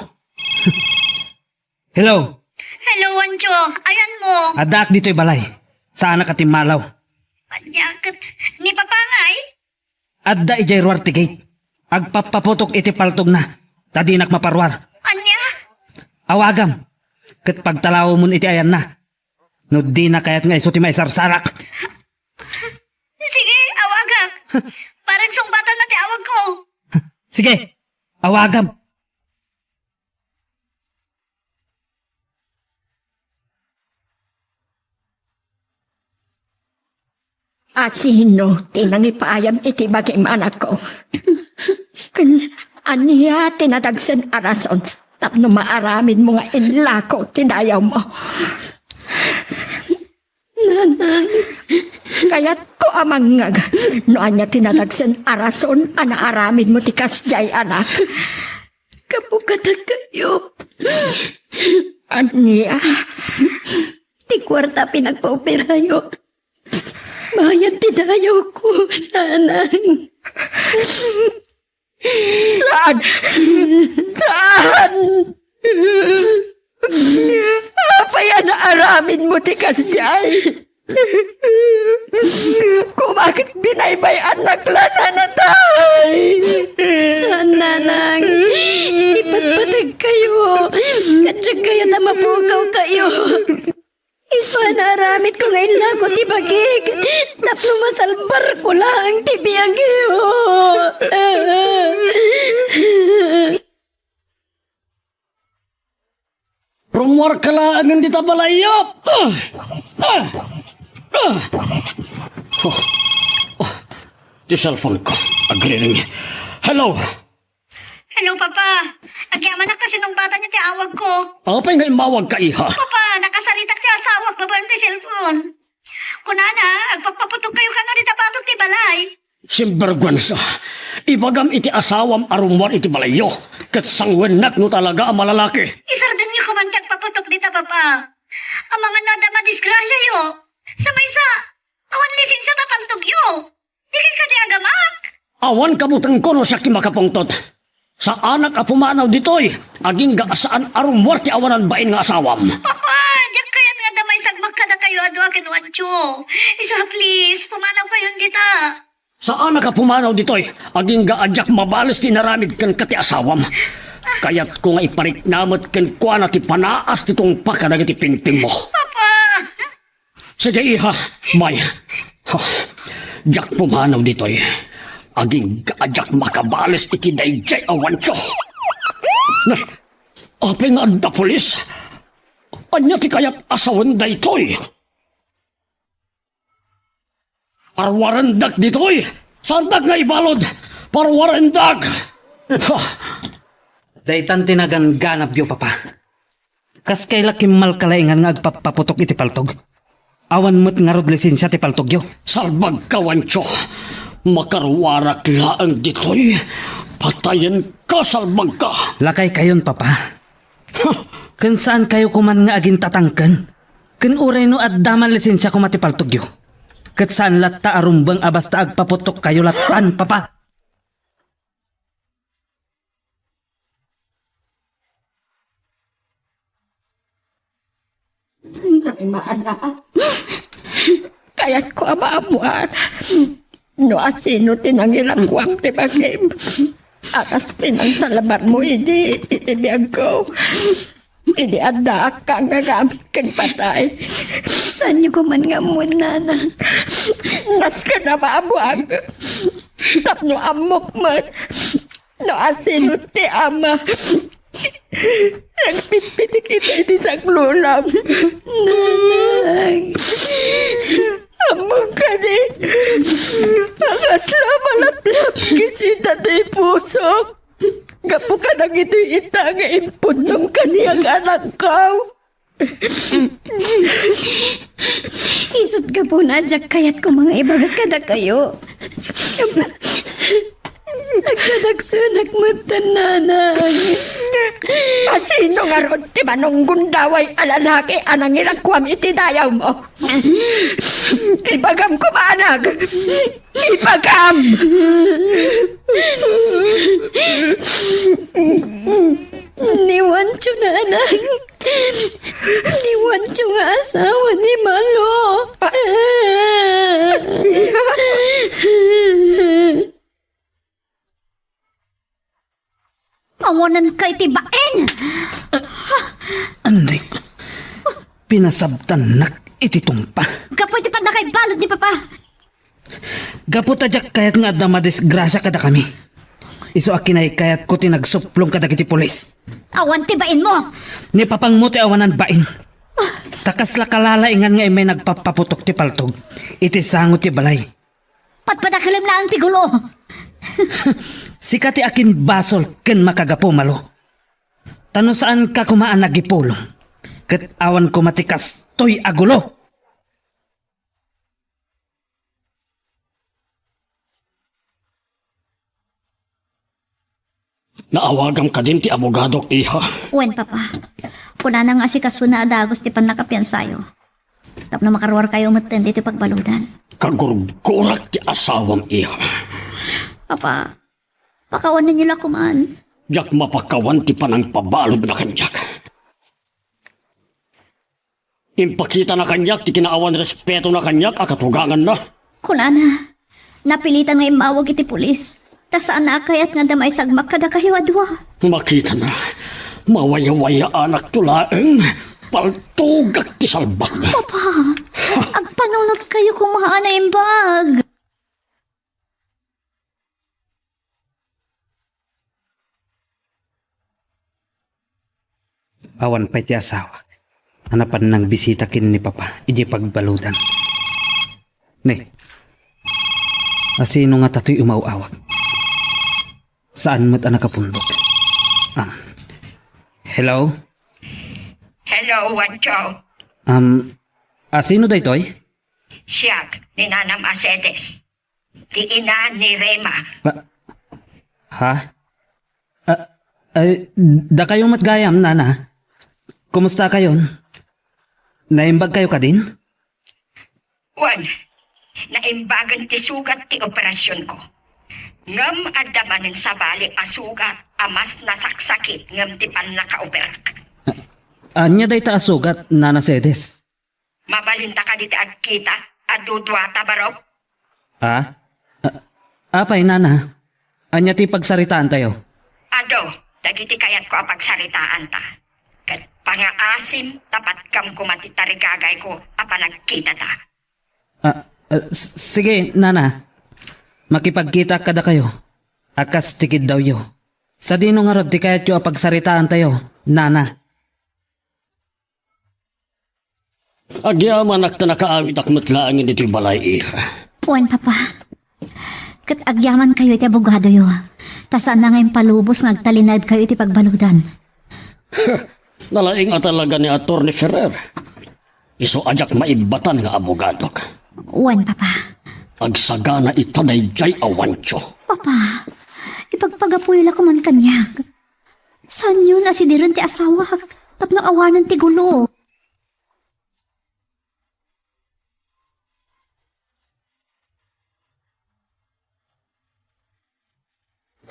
Hello? Hello, Juancho. Ayanmo? Addaak ditoy balay. Saanak a timmalaw. Ania ket ni Papa ngay? Adda idiay ruar ti gate. Agpappaputok iti paltogna, ta dinak maparuar. Ania? Awagam, ket pagtalawemon iti ayanna. No dina kayat nga isu ti maisarsarak. Sige, awagak. Bareng sungbatanna ti awagko. Sige, awagam. Asino ti nangipayam iti bagim, anakko? Ken ania ti nadagsen a rason tapno maaramidmo nga inlako ti dayawmo? Nanang. Kayatko a mangngeg no ania ti nadagsen a rason a naaramidmo ti kasdiay, anak. Gapu kadakayo. Ania? Ti kuarta a pinagpaoperayo, bayad ti dayawko, nanang. Saan? Saan? Apay a naaramidmo ti kasdiay? Koma ket binaybay-annak la, nanatay. Saan, nanang. Ipatpategkayo. Ket diak kayat a mapukawkayo. Isu a naaramidko nga inlako ti bagik tapno masalbarko laeng ti biagyo. Rummuarka laengen dita balayyo. Ah! Ah! Ah! Oh. Oh. Ti cellphone ko. Agriring. Hello. Hello, Papa. Agyamanak ta sinungbatanyo ti awagko. Apay nga immawagka, iha? Papa, nakasaritak ti asawak babaen ti cellphone. Kunana, agpappaputok kayo kano dita batok ti balay. Sinberguensa. Ibagam iti asawam a rummuar iti balayyo, ket sanguennak no talaga a malalaki. Isardengyo koma ti agpaputok dita, Papa. Amangan no adda madisgrasiayo. Sa maysa, awan lisensia ta paltogyo. Dikay kadi agamak? Awan kabutengko no siak ti makapungtot. Saanak a pumanaw ditoy, agingga a saan a rummuar ti awanan bain nga asawam. Papa, diak kayat nga adda maisagmak kadakayo a dua ken Juancho. Isu a, please, pumanawkayon dita. Saanak a pumanaw ditoy, agingga a diak mabales ti inaramid kenka ti asawam. Kayatko nga iparikna met kenkuana ti panaas ti tungpa kadagiti pingpingmo. Papa! Sige, iha. Bye. Ha, diak pumanaw ditoy. Agingga a diak makabales iti daydiay a Juancho. Nay, apay nga adda pulis? Ania ti kayat a sawen daytoy? Parwarendak ditoy! Saandak nga ibalud! Parwarendak! Ha! Daytan ti naganganabyo, Papa. Kas kayla kimmalkalaingan nga agpappaputok iti paltog? Awan met ngarud lisensia ti paltogyo. Salbagka, Juancho. Makaruarak laeng ditoy. Patayenka, salbagka. Lakaykayon, Papa. Ken saankayo koman nga agintatangken? Ken uray no adda man lisensia koma ti paltogyo, ket saan latta a rumbeng a basta agpaputokkayo lattan, Papa. Naimaana, kayatko a maammuan no asino ti nangilakuam ti bagim a kas pinangsalabatmo idi iti biagko. Idi addaak nga agagamit ken patay. Saanyo koman nga ammoen, Nana? Nasken a maammuak tapno ammok met no asino ti ama. Nagpitpitik ita iti saklunam. Nanang. Ammom kadi a kasla malaplap kisita ti pusok gapu kadagitoy ita nga impudnom kaniak, anakko. Isut' gapuna a diak kayat koma nga ibagak kadakayo. Nagdadagsenak metten, Nanang. Asino ngarud ti manunggundaway a lalaki a nangilakuam iti dayawmo? Ibagam koma, anak. Ibagam! Ni Juancho, Nanang. Ni Juancho nga asawa ni Malo. Awananka iti bain! Andik, pinasabtannak iti tungpa. Gapu iti pannakaibalud ni Papa. Gapu ta diak kayat nga adda madisgrasia kadakami. Isu a kinaykayatko ti nagsuplong kadagiti pulis. Awan ti bainmo! Ni Papangmo ti awanan bain. Ta kasla kalalaingan nga immay nagpappaputok ti paltog iti sango ti balay. Patpadakelem laeng ti gulo. Sika ti akin basol ken makagapu, Malo. Ta no saanka koma a nagipulong, ket awan koma ti kastoy a gulo. Naawagam kadin ti abogadok, iha? Wen, Papa. Kunana nga asikasona a dagus ti pannakapiansayo tapno makaruarkayo metten ditoy pagbaludan. Kagurgurak ti asawam, iha. Papa, pakawanenyo la koman. Diak mapakawan ti panangpabaludna kaniak. Impakitana kaniak ti kinaawan respetona kaniak a katuganganna. Kunana, napilitan nga immawag iti pulis, ta saanna a kayat nga adda maisagmak kadakayo a dua. Makitana, mawayawayaanak to laeng, paltogak ti salbag. Papa, agpanunotkayo koma a naimbag. Awan pay ti asawak a napan nangbisita ken ni Papa idiay pagbaludan. Ne, asino ngata toy umaw-awag? Saan met a nakapundok. Um, hello? Hello, Juancho. Um, asino daytoy? Siak, ni Nanam a Cedes. Ti ina ni Rema. Ba-, ha? Ah, ay, dakayo met gayam, Nana. Kumusta kayon? Naimbag kayo kadin? Wen, naimbagen ti sugat ti operasionko. Ngem adda manen sabali a sugat a mas nasaksakit ngem ti pannakaoperak. Ania dayta a sugat, Nana Cedes? Mabalinta kadi ti agkita a duduata, barok? Ah? A-, apay, Nana? Ania ti pagsaritaantayo? Adu dagiti kayatko a pagsaritaanta. Ket pangaasim ta patgam koma ti tarigagayko a panagkitata. Ah, ah, s-, sige, Nana. Makipagkitaak kadakayo a kas ti kiddawyo. Sadino ngarud ti kayatyo a pagsaritaantayo, Nana? Agyamanak ta nakaawitak met laeng ditoy balay, iha. Wen, Papa. Ket agyamankayo iti abogadoyo, ta saanna nga impalubos nga agtalinaedkayo iti pagbaludan. Nalaing a talaga ni Attorney Ferrer. Isu a diak maibbatan nga abogadok. Wen, Papa. Agsagana ita daydiay a Juancho. Papa, ipagpagapuyo la koman kaniak. Saanyon a sidiren ti asawak tapno awanen ti gulo.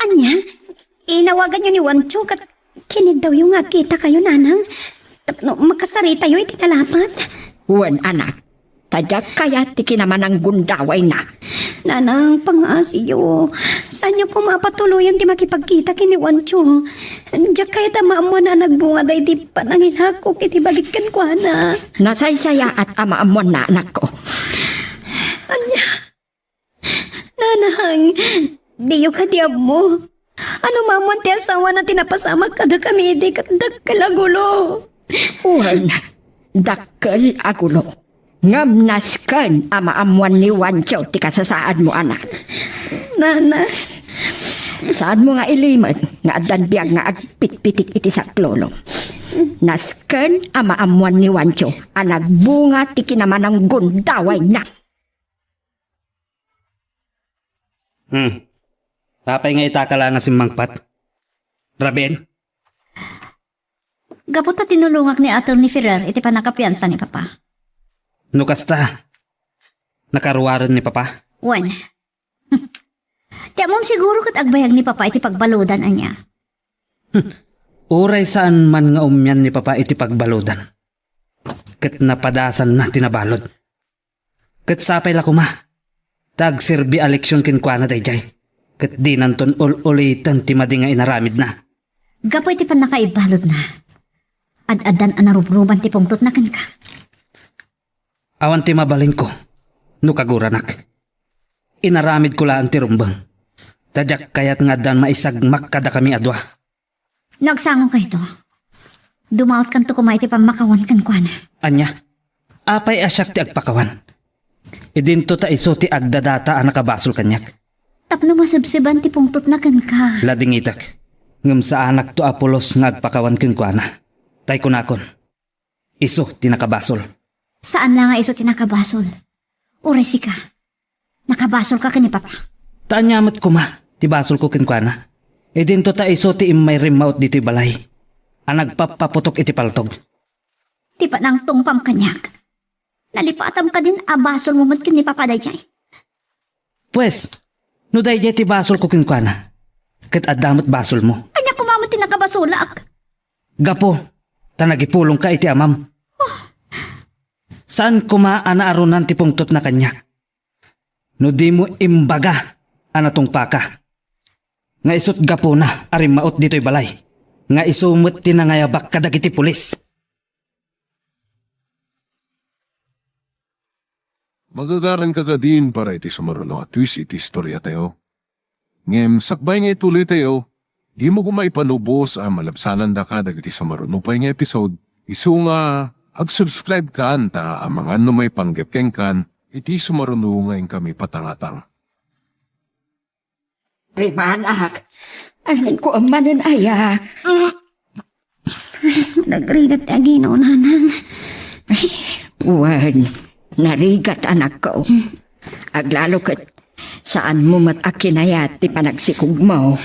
Ania? Inawaganyo ni Juancho ket kiniddawyo nga agkitakayo, Nanang, tapno makasaritayo iti nalapat? Wen, anak. Ta diak kayat ti kinamananggundawayna. Nanang, pangaasiyo. Saanyo koma a patuloyen ti makipagkita ken ni Juancho. Diak kayat a maammoanna a nagbunga daydi panangilakok iti bagik kenkuana. Nasaysayaat a maammoanna, anakko. Ania? Nanang, diyo kadi ammo? Ano maammoan ti asawana ti napasamak kadakami idi ket dakkel a gulo? Wen, dakkel a gulo. Ngem nasken a maammoan ni Juancho ti kasasaadmo, anak. Nana. Saanmo nga ilimed nga addan biag nga agpitpitik iti saklolo. Nasken a maammoan ni Juancho a nagbunga ti kinamananggundawayna. Hmm. Apay nga ita ka la nga simmangpat? Raben? Gapu ta tinulongak ni Attorney Ferrer iti pannakapiansa ni Papa. No kasta, nakaruaren ni Papa? Wen. Ti ammom siguro ket agbayag ni Papa iti pagbaludan, ania? Uray saan man nga umian ni Papa iti pagbaludan, ket napadasanna ti nabalud. Ket sapay la koma ta agserbi a leksion kenkuana daydiay, ket dinanton ul-uliten ti madi nga inaramidna. Gapu iti pannakaibaludna, ad-addan a narubruban ti pungtotna kenka. Awan ti mabalinko no kaguranak. Inaramidko laeng ti rumbeng, ta diak kayat nga addan maisagmak kadakami a dua. No agsangokayto, dumawatkanto koma iti pammakawan kenkuana. Ania? Apay a siak ti agpakawan? Idinto ta isu ti agdadata a nakabasol kaniak. Tapno masebseban ti pungtotna kenka. Ladingitek, ngem saanakto a pulos nga agpakawan kenkuana. Tay kunakon, isu ti nakabasol. Saan la nga isu ti nakabasol. Uray sika, nakabasolka ken ni Papa. Ta ania met koma ti basolko kenkuana? Idinto ta isu ti immay rimmaut ditoy balay a nagpappaputok iti paltog. Ti panangtungpam kaniak, nalipatam kadin a basolmo met ken ni Papa daydiay. Pues, no daydiay ti basolko kenkuana, ket adda met basolmo. Ania koma met ti nakabasolak? Gapu ta nagipulongka iti amam. Oh. Saan koma a naarunan ti pungtotna kaniak no dimo imbaga a natungpaka, nga isut gapuna a rimmaut ditoy balay, nga isu met ti nangayabak kadagiti pulis. Magagaranka kadin para iti sumaruno a twist iti istoriatayo. Ngem sakbay nga ituloytayo, dimo koma ipanubos a malabsanandaka dagiti sumaruno pay nga episode, isu nga ag-subscribe kan ta amangan no maipanggep kenkan iti sumaruno nga inkami patangatang. Rimanak, amin ko manen aya. Nagrigat ti aginaw, Nanang. Wen, narigat, anakko. Aglalo ket saanmo met a kinayat ti panagsikogmo.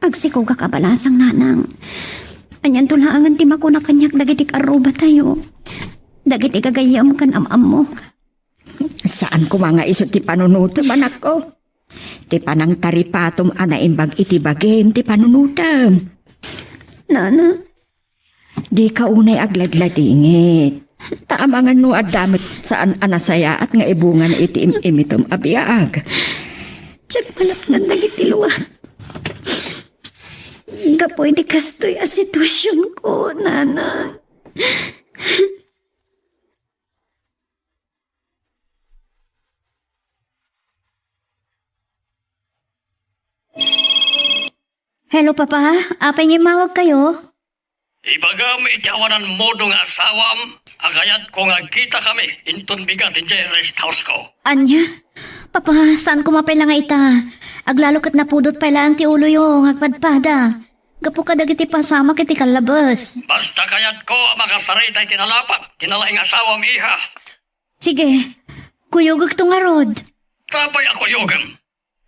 Agsikogak a balasang, Nanang. Anianto laengen ti makuna kaniak dagiti karrubatayo, dagiti gagayyem ken am-ammok. Saan koma nga isu ti panunutem, anakko. Ti panangtaripatom a naimbag iti bagim ti panunutem. Nana. Dika unay agladladingit. Ta amangan no adda met saan a nasayaat nga ibungana iti im-imitem a biag. Diak malapngan dagiti luak gapu iti kastoy a situasionko, Nana. Hello, Papa. Apay nga immawagkayo? Ibagam iti awan ammodo nga asawam a kayatko nga agkitakami inton bigat idiay rest house ko. Ania? Papa, saan koma pay la nga ita? Aglalo ket napudot pay laeng ti uloyo nga agpadpada. gapu kadagiti pasamak iti kallabes. Basta kayatko a makasarita iti nalapat ti nalaing asawam, iha. Sige, kuyogekto ngarud. Apay a kuyogem?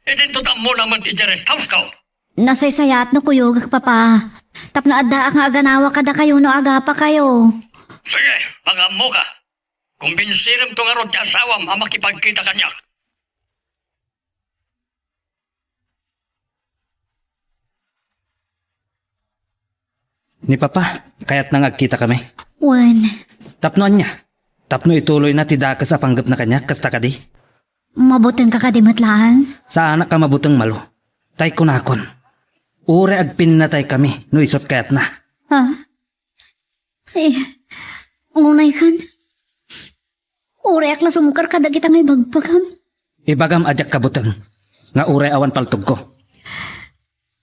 Idinto ta ammona met iti rest house ko. Nasaysayaat no kuyogek, Papa. Tapno addaak nga aganawa kadakayo no agapakayo. Sige, makaammoka. Kumbinsiremto ngarud ti asawam a makipagkita kaniak. Ni Papa, kayatna nga agkitakami. Wen. Tapno ania? Tapno ituloyna ti dakes a panggepna kaniak, kasta kadi? Mabuteng ka kadi met laeng? Saanak a mabuteng, Malo. Tay kunakon, uray agpinnataykami no isut kayatna. Ha? Eh, ngunay kan? Uray ak la sumukar kadagita nga ibagbagam. Ibagam a diak kabuteng, nga uray awan paltogko.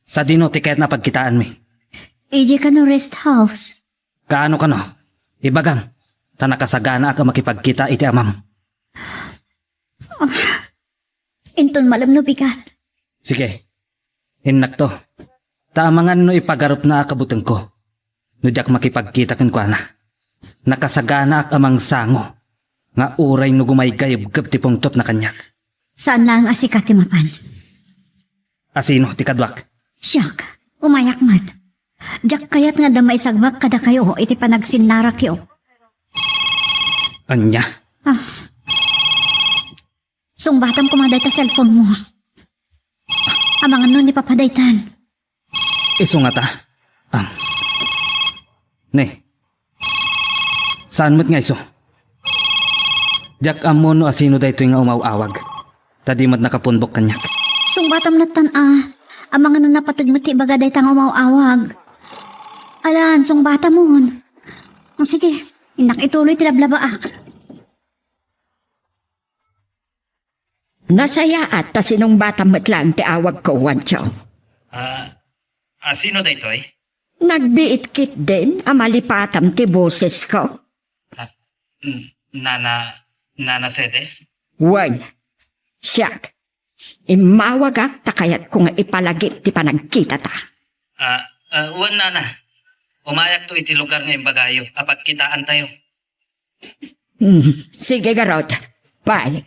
Sadino ti kayatna a pagkitaanmi? Idiay kano rest house. Kaano kano? Ibagam, ta nakasaganaak a makipagkita iti amam. Ah, inton malem no bigat. Sige, innakto. Ta amangan no ipagarupna a kabutengko no diak makipagkita kenkuana. Nakasaganaak a mangsango nga uray no gumaygayebgeb ti pungtotna kaniak. Saan laeng a sika ti mapan. Asino ti kaduak? Siak, umayak met. Diak kayat nga adda maisagbak kadakayo iti panagsinnarakyo. Ania? Ah. Sungbatam koma dayta cellphone mo. Amangan no ni Papa daytan. Isu ngata? Am. Ne. Saan met nga isu? Diak ammo no asino daytoy nga umaw-awag. Ta di met nakapunbok kaniak. Sungbatam lattan a. Amangan no napateg met ti ibaga dayta nga umaw-awag. Alan, sungbatamon. O, sige, innak ituloy ti lablabaak. Nasayaat ta sinungbatam met laeng ti awagko, Juancho. Ah, asino daytoy? Nagbiit ketdin a malipatam ti bosesko. Ah, n-, Nana, Nana Cedes? Wen, siak. Immawagak ta kayatko nga ipalagip ti panagkitata. Ah, ah, wen, Nana. Umayakto iti lugar nga imbagayo a pagkitaantayo. Hmm, sige, garud. Bye.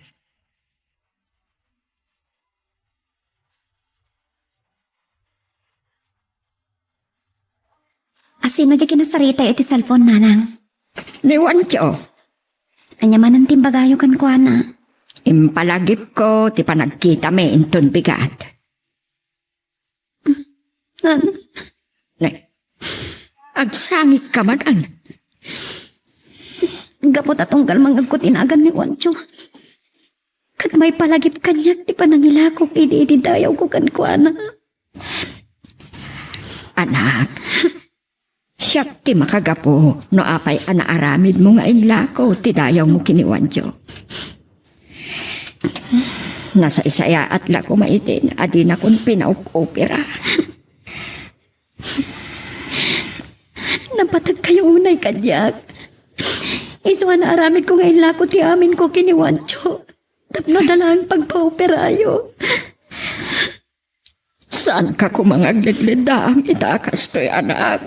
Asino diay kinasarita iti cellphone, Nanang? Ni Juancho. Ania manen ti imbagayo kenkuana? Impalagipko ti panagkitami inton bigat. Nan. Ne. Agsangit ka man, an? Gapu ta tunggal mangngegko ti nagan ni Juancho. Ket maipalagip kaniak ti panangilakok idi, idi dayawko kenkuana. Anak, siak ti makagapu no apay a naaramidmo nga inlako ti dayawmo ken ni Juancho. Nasaysayaat la koma idi a dinakon pinaup-upera. Napateg kayo unay kaniak. Isu a naaramidko nga inlako ti aminko ken ni Juancho tapno adda laeng pagpauperayo. Saanka koma nga agledleddaang ita a kastoy, anak.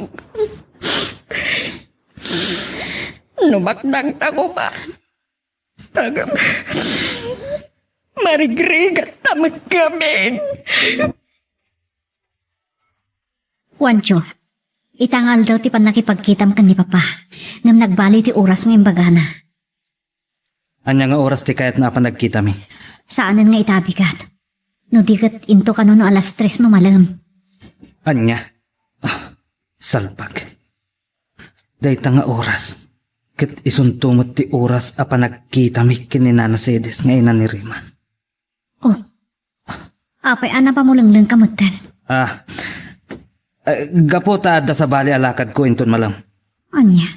No baknangta koma, agam, marigrigatta met ngamin. Juancho, ita nga aldaw ti pannakipagkitam ken ni Papa, ngem nagbaliw ti oras nga imbagana. Ania nga oras ti kayatna a panagkitami? Saanen nga ita a bigat. No di ket into kano no alas tres no malem. Ania? Ah, salbag. Dayta nga oras, ket isunto met ti oras a panagkitami ken ni Nana Cedes nga ina ni Rima. Oh. Apay a napamulenglengka metten? Ah, eh, gapu ta adda sabali a lakadko inton malem. Ania?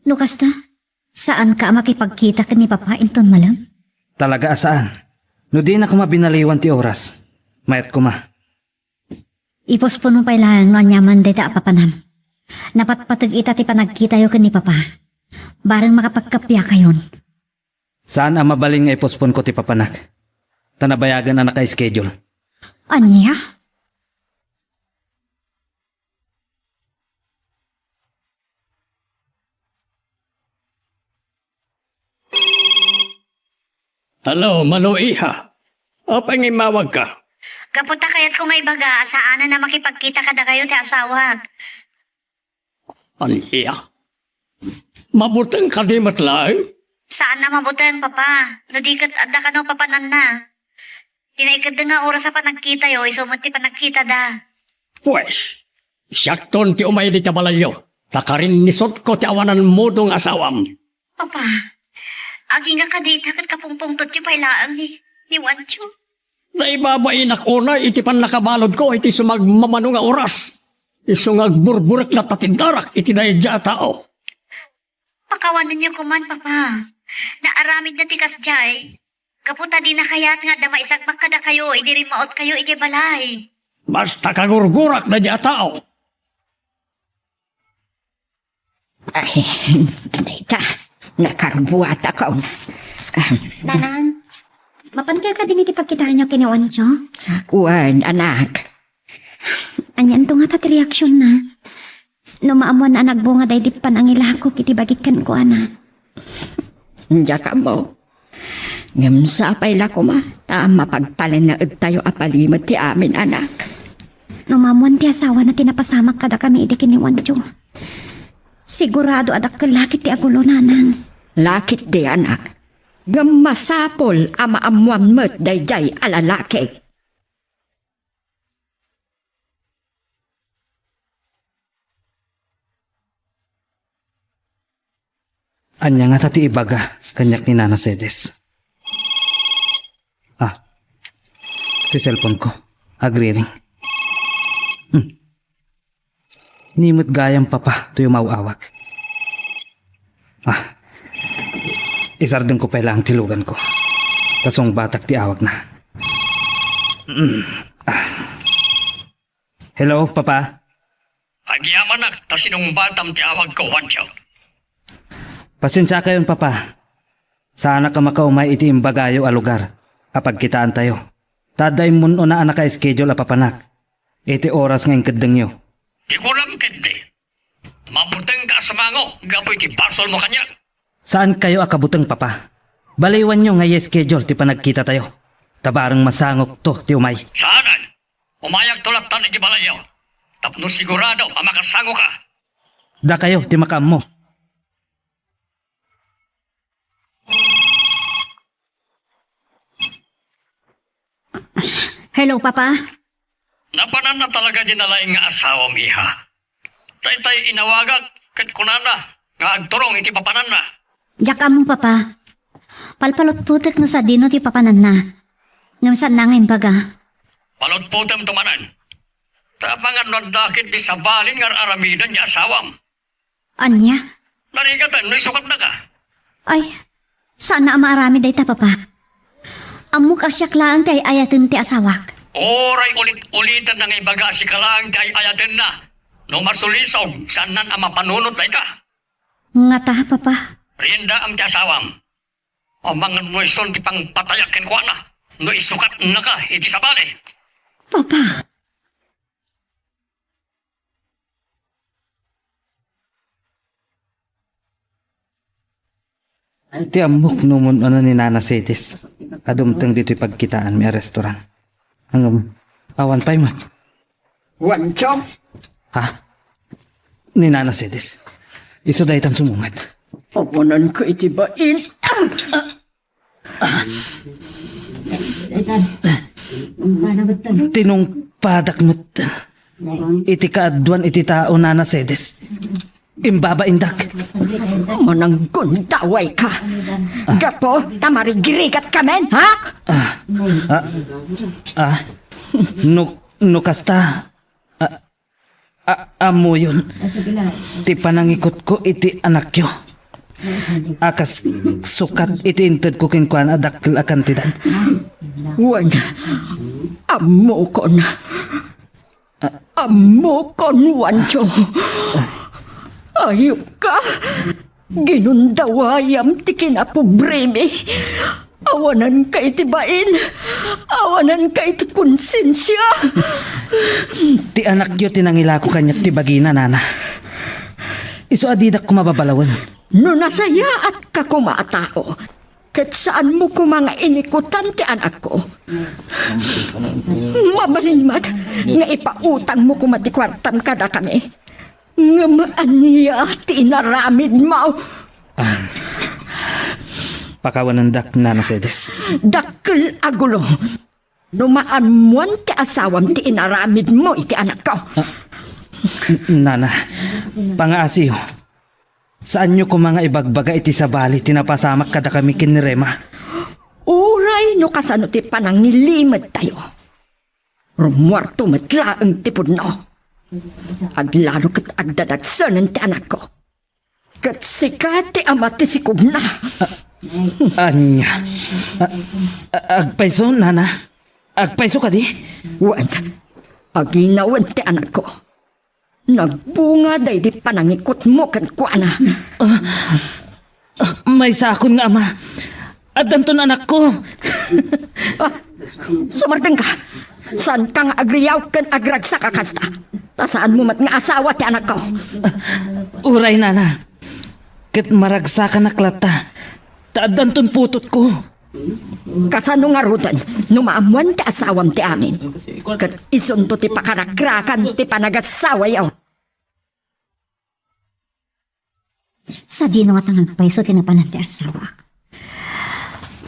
No kasta, saanka a makipagkita ken ni Papa inton malem? Talaga a saan. No dina koma binaliwan ti oras, mayat koma. Iposponmo pay laeng no aniaman dayta a papanam. Napatpateg ita ti panagkitayo ken ni Papa. Bareng makapagkappiakayon. Saan a mabalin nga iposponko ti papanak. Ta nabayagen a naka-schedule. Ania? Hello, Mano, iha. Apay nga immawagka? Gapu ta kayatko nga ibaga a saanen a makipagkita kadakayo ti asawak. Ania? Mabuteng kadi met laeng? Saan a mabuteng, Papa. No di ket adda kano papananna. Ti naikeddeng nga oras a panagkitayo, isu met ti panagkitada. Pues, siakton ti umay dita balayyo, ta karinnisotko ti awanan mudo nga asawam. Papa, agingga kadi ita ket kapungpungtotyo pay laeng ni, ni Juancho. Naibabainak unay iti pannakabaludko iti sumagmamano nga oras. Isu nga agburburek latta ti darak iti daydiay a tao. Pakawanenyo koman, Papa. Naaramidna ti kasdiay. Gapu ta dina kayat nga adda maisagmak kadakayo idi rimmautkayo idiay balay. Basta kagurgurak daydiay a tao. Ay, dayta, nakarbuatakon. Nanang, mapankayo kadin iti pagkitaanyo ken ni Juancho? Wen, anak. Anianto ngata ti reaksionna? No maammoanna a nagbunga daydi panangilakok iti bagik kenkuana. Diak ammo. Ngem sapay la koma ta mapagtalinaedtayo a palimed ti amin, anak. No maammoan ti asawana ti napasamak kadakami idi ken ni Juancho, sigurado a dakkel lakit ti agulo, Nanang. Lakit di, anak. Ngem masapul a maammoam met daydiay a lalaki. Ania ngata ti ibaga kaniak ni Nana Cedes? Ah, ti cellphone ko. Agriring. Hmm. Ni met gayam, Papa, toy umaw-awag. Ah, isardengko pay laeng ti luganko. Ta sungbatak ti awagna. Mm. Ah. Hello, Papa. Agyamanak ta sinungbatam ti awagko, Juancho. Pasensiakayon, Papa. Saanak a makaumay iti imbagayo a lugar a pagkitaantayo. Ta adda immun-ona a naka-schedule a papanak iti oras nga inkeddengyo. Ti kunam ketdi, mabutengka a sumango gapu iti basolmo kaniak. Saankayo a kabuteng, Papa. Baliwanyo nga i-schedule ti panagkitatayo. Ta bareng masangokto ti umay. Saanen. Umayakto lattan iti balayyo. Tapno sigurado a makasangoka. Dakayo ti makaammo. Hello, Papa. Napananna talaga di nalaing nga asawam, iha. Daytay inawagak ket kunana nga agturong iti papananna. Diak ammo, Papa. Palpalutpotek no sadino ti papananna. Ngem saanna nga imbaga. Palutpotemto manen. Ta amangan no adda ketdi sabalin nga ar-aramiden ti asawam. Ania? Narigaten no isukatnaka. Ay, saanna a maaramid dayta, Papa. Ammok a siak laeng ti ay-ayaten ti asawak. Uray ulit-uliten nga ibaga a sika laeng ti ay-ayatenna. No masulisog, saannan a mapanunot dayta. Ngata, Papa. Riendaam ti asawam. Amangan no isun ti pangpatayak kenkuana. No isukatnaka iti sabali. Papa. Ti ammok no mun-ona ni Nana Cedes a dumteng ditoy pagkitaanmi a restaurant. Ngem, awan pay met. Juancho? Ha? Ni Nana Cedes. Isu daytan sumungad. Awananka iti bain. Tinungpadak met iti kaaduan iti tao, Nana Cedes. Imbabaindak. Mananggundawayka. Gapu ta marigrigatkamin, ha? Ah, ah, ah, no, no kasta, ah, A-, ammoyon ti panangikutko iti anakyo a kas sukat iti intedko kenkuana a dakkel a kantidad. Wen, ammokon. Ammokon, Juancho. Ayupka. Ginundawayam ti kinapobremi. Awananka iti bain. Awananka iti konsensia. Ti anakyo ti nangilako kaniak ti bagina, Nana. Isu a didak koma babalawen. No nasayaatka koma a tao, Ket saanmo koma nga inikutan ti anakko. Mabalin met nga ipautangmo koma ti kuartam kadakami. Ngem ania ti inaramidmo? Ah, pakawanendak, Nana Cedes. Dakkel a gulo. No maammoan ti asawam ti inaramidmo iti anakko. Ah, n-, Nana, pangaasiyo. Saanyo koma nga ibagbaga iti sabali ti napasamak kadakami ken ni Rema. Uray no kasano ti panangilimedtayo, rumuarto met laeng ti pudno. Aglalo ket agdadagsenen ti anakko. Ket sika ti ama ti sikogna. Ania? A-, a-, agpayso, Nana? Agpayso kadi? Wen, aginawen ti anakko. Nagbunga daydi panangikutmo kenkuana. Ah, ah, maysakon nga ama. Addanton anakko. Ah, sumardengka. Saanka nga agriaw ken agragsak a kasta. Ta saanmo met nga asawa ti anakko. Uray, Nana. Ket maragsakanak latta. Ta addanton putotko. Kasano ngaruden no maammoan ti asawam ti amin? Ket isunto ti pakarakrakan ti panagasawayo. Sadino ngata nga agpayso ti napanan ti asawak?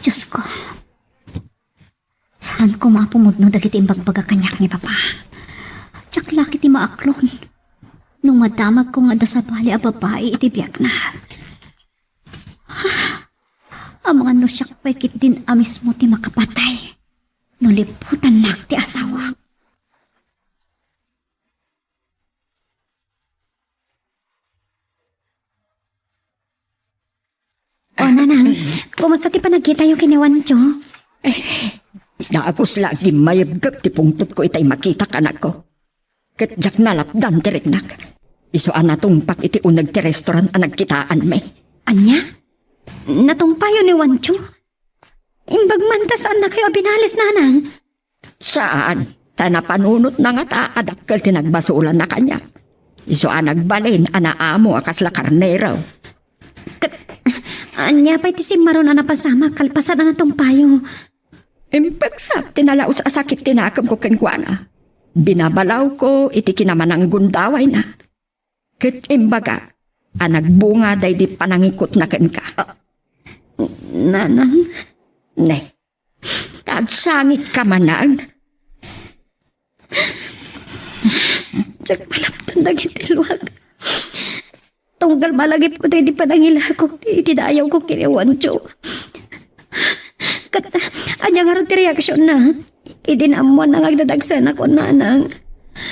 Diosko, saan koma a pumudno dagiti imbagbaga kaniak ni Papa. Diak la ketdi maaklon no madamagko nga adda sabali a babai iti biagna. Amangan no siak pay ketdin a mismo ti makapatay no liputannak ti asawak. O, nanang, kumusta ti panagkitayo ken ni Juancho? Dagus la a gimmayebgep ti pungtotko itay makitak, anakko. Ket diak nalapdan ti riknak. Isu a natungpak iti uneg ti restaurant a nagkitaanmi. Ania? Natungpayo ni Juancho? Imbag man ta saannakayo a binales, nanang? Saan, ta napanunotna ngata a dakkel ti nagbasolanna kaniak. Isu a nagbalin a naamo a kasla karnero. Ket ania pay ti simmaron a napasamak kalpasan a natungpayo? Impeksak ti nalaus a sakit ti nakemko kenkuana. Binabalawko iti kinamananggundawayna. Ket imbaga a nagbunga daydi panangikutna kenka. Ah, nanang? Ne, ta agsangitka manen. Diak malapdan dagiti luak. Tunggal malagipko daydi panangilako iti dayawko ken ni Juancho. Ket ania ngarud ti reaksionna idi naammoanna nga agdadagsenak, nanang?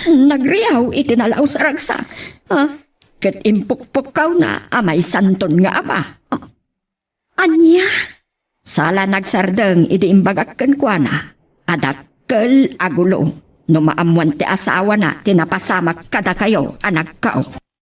Nagriaw iti nalaus a ragsak. Ah? Ket impukpukkawna a maysanton nga ama. Ania? Sala nagsardeng idi imbagak kenkuana a dakkel a gulo no maammoan ti asawana ti napasamak kadakayo, anakko.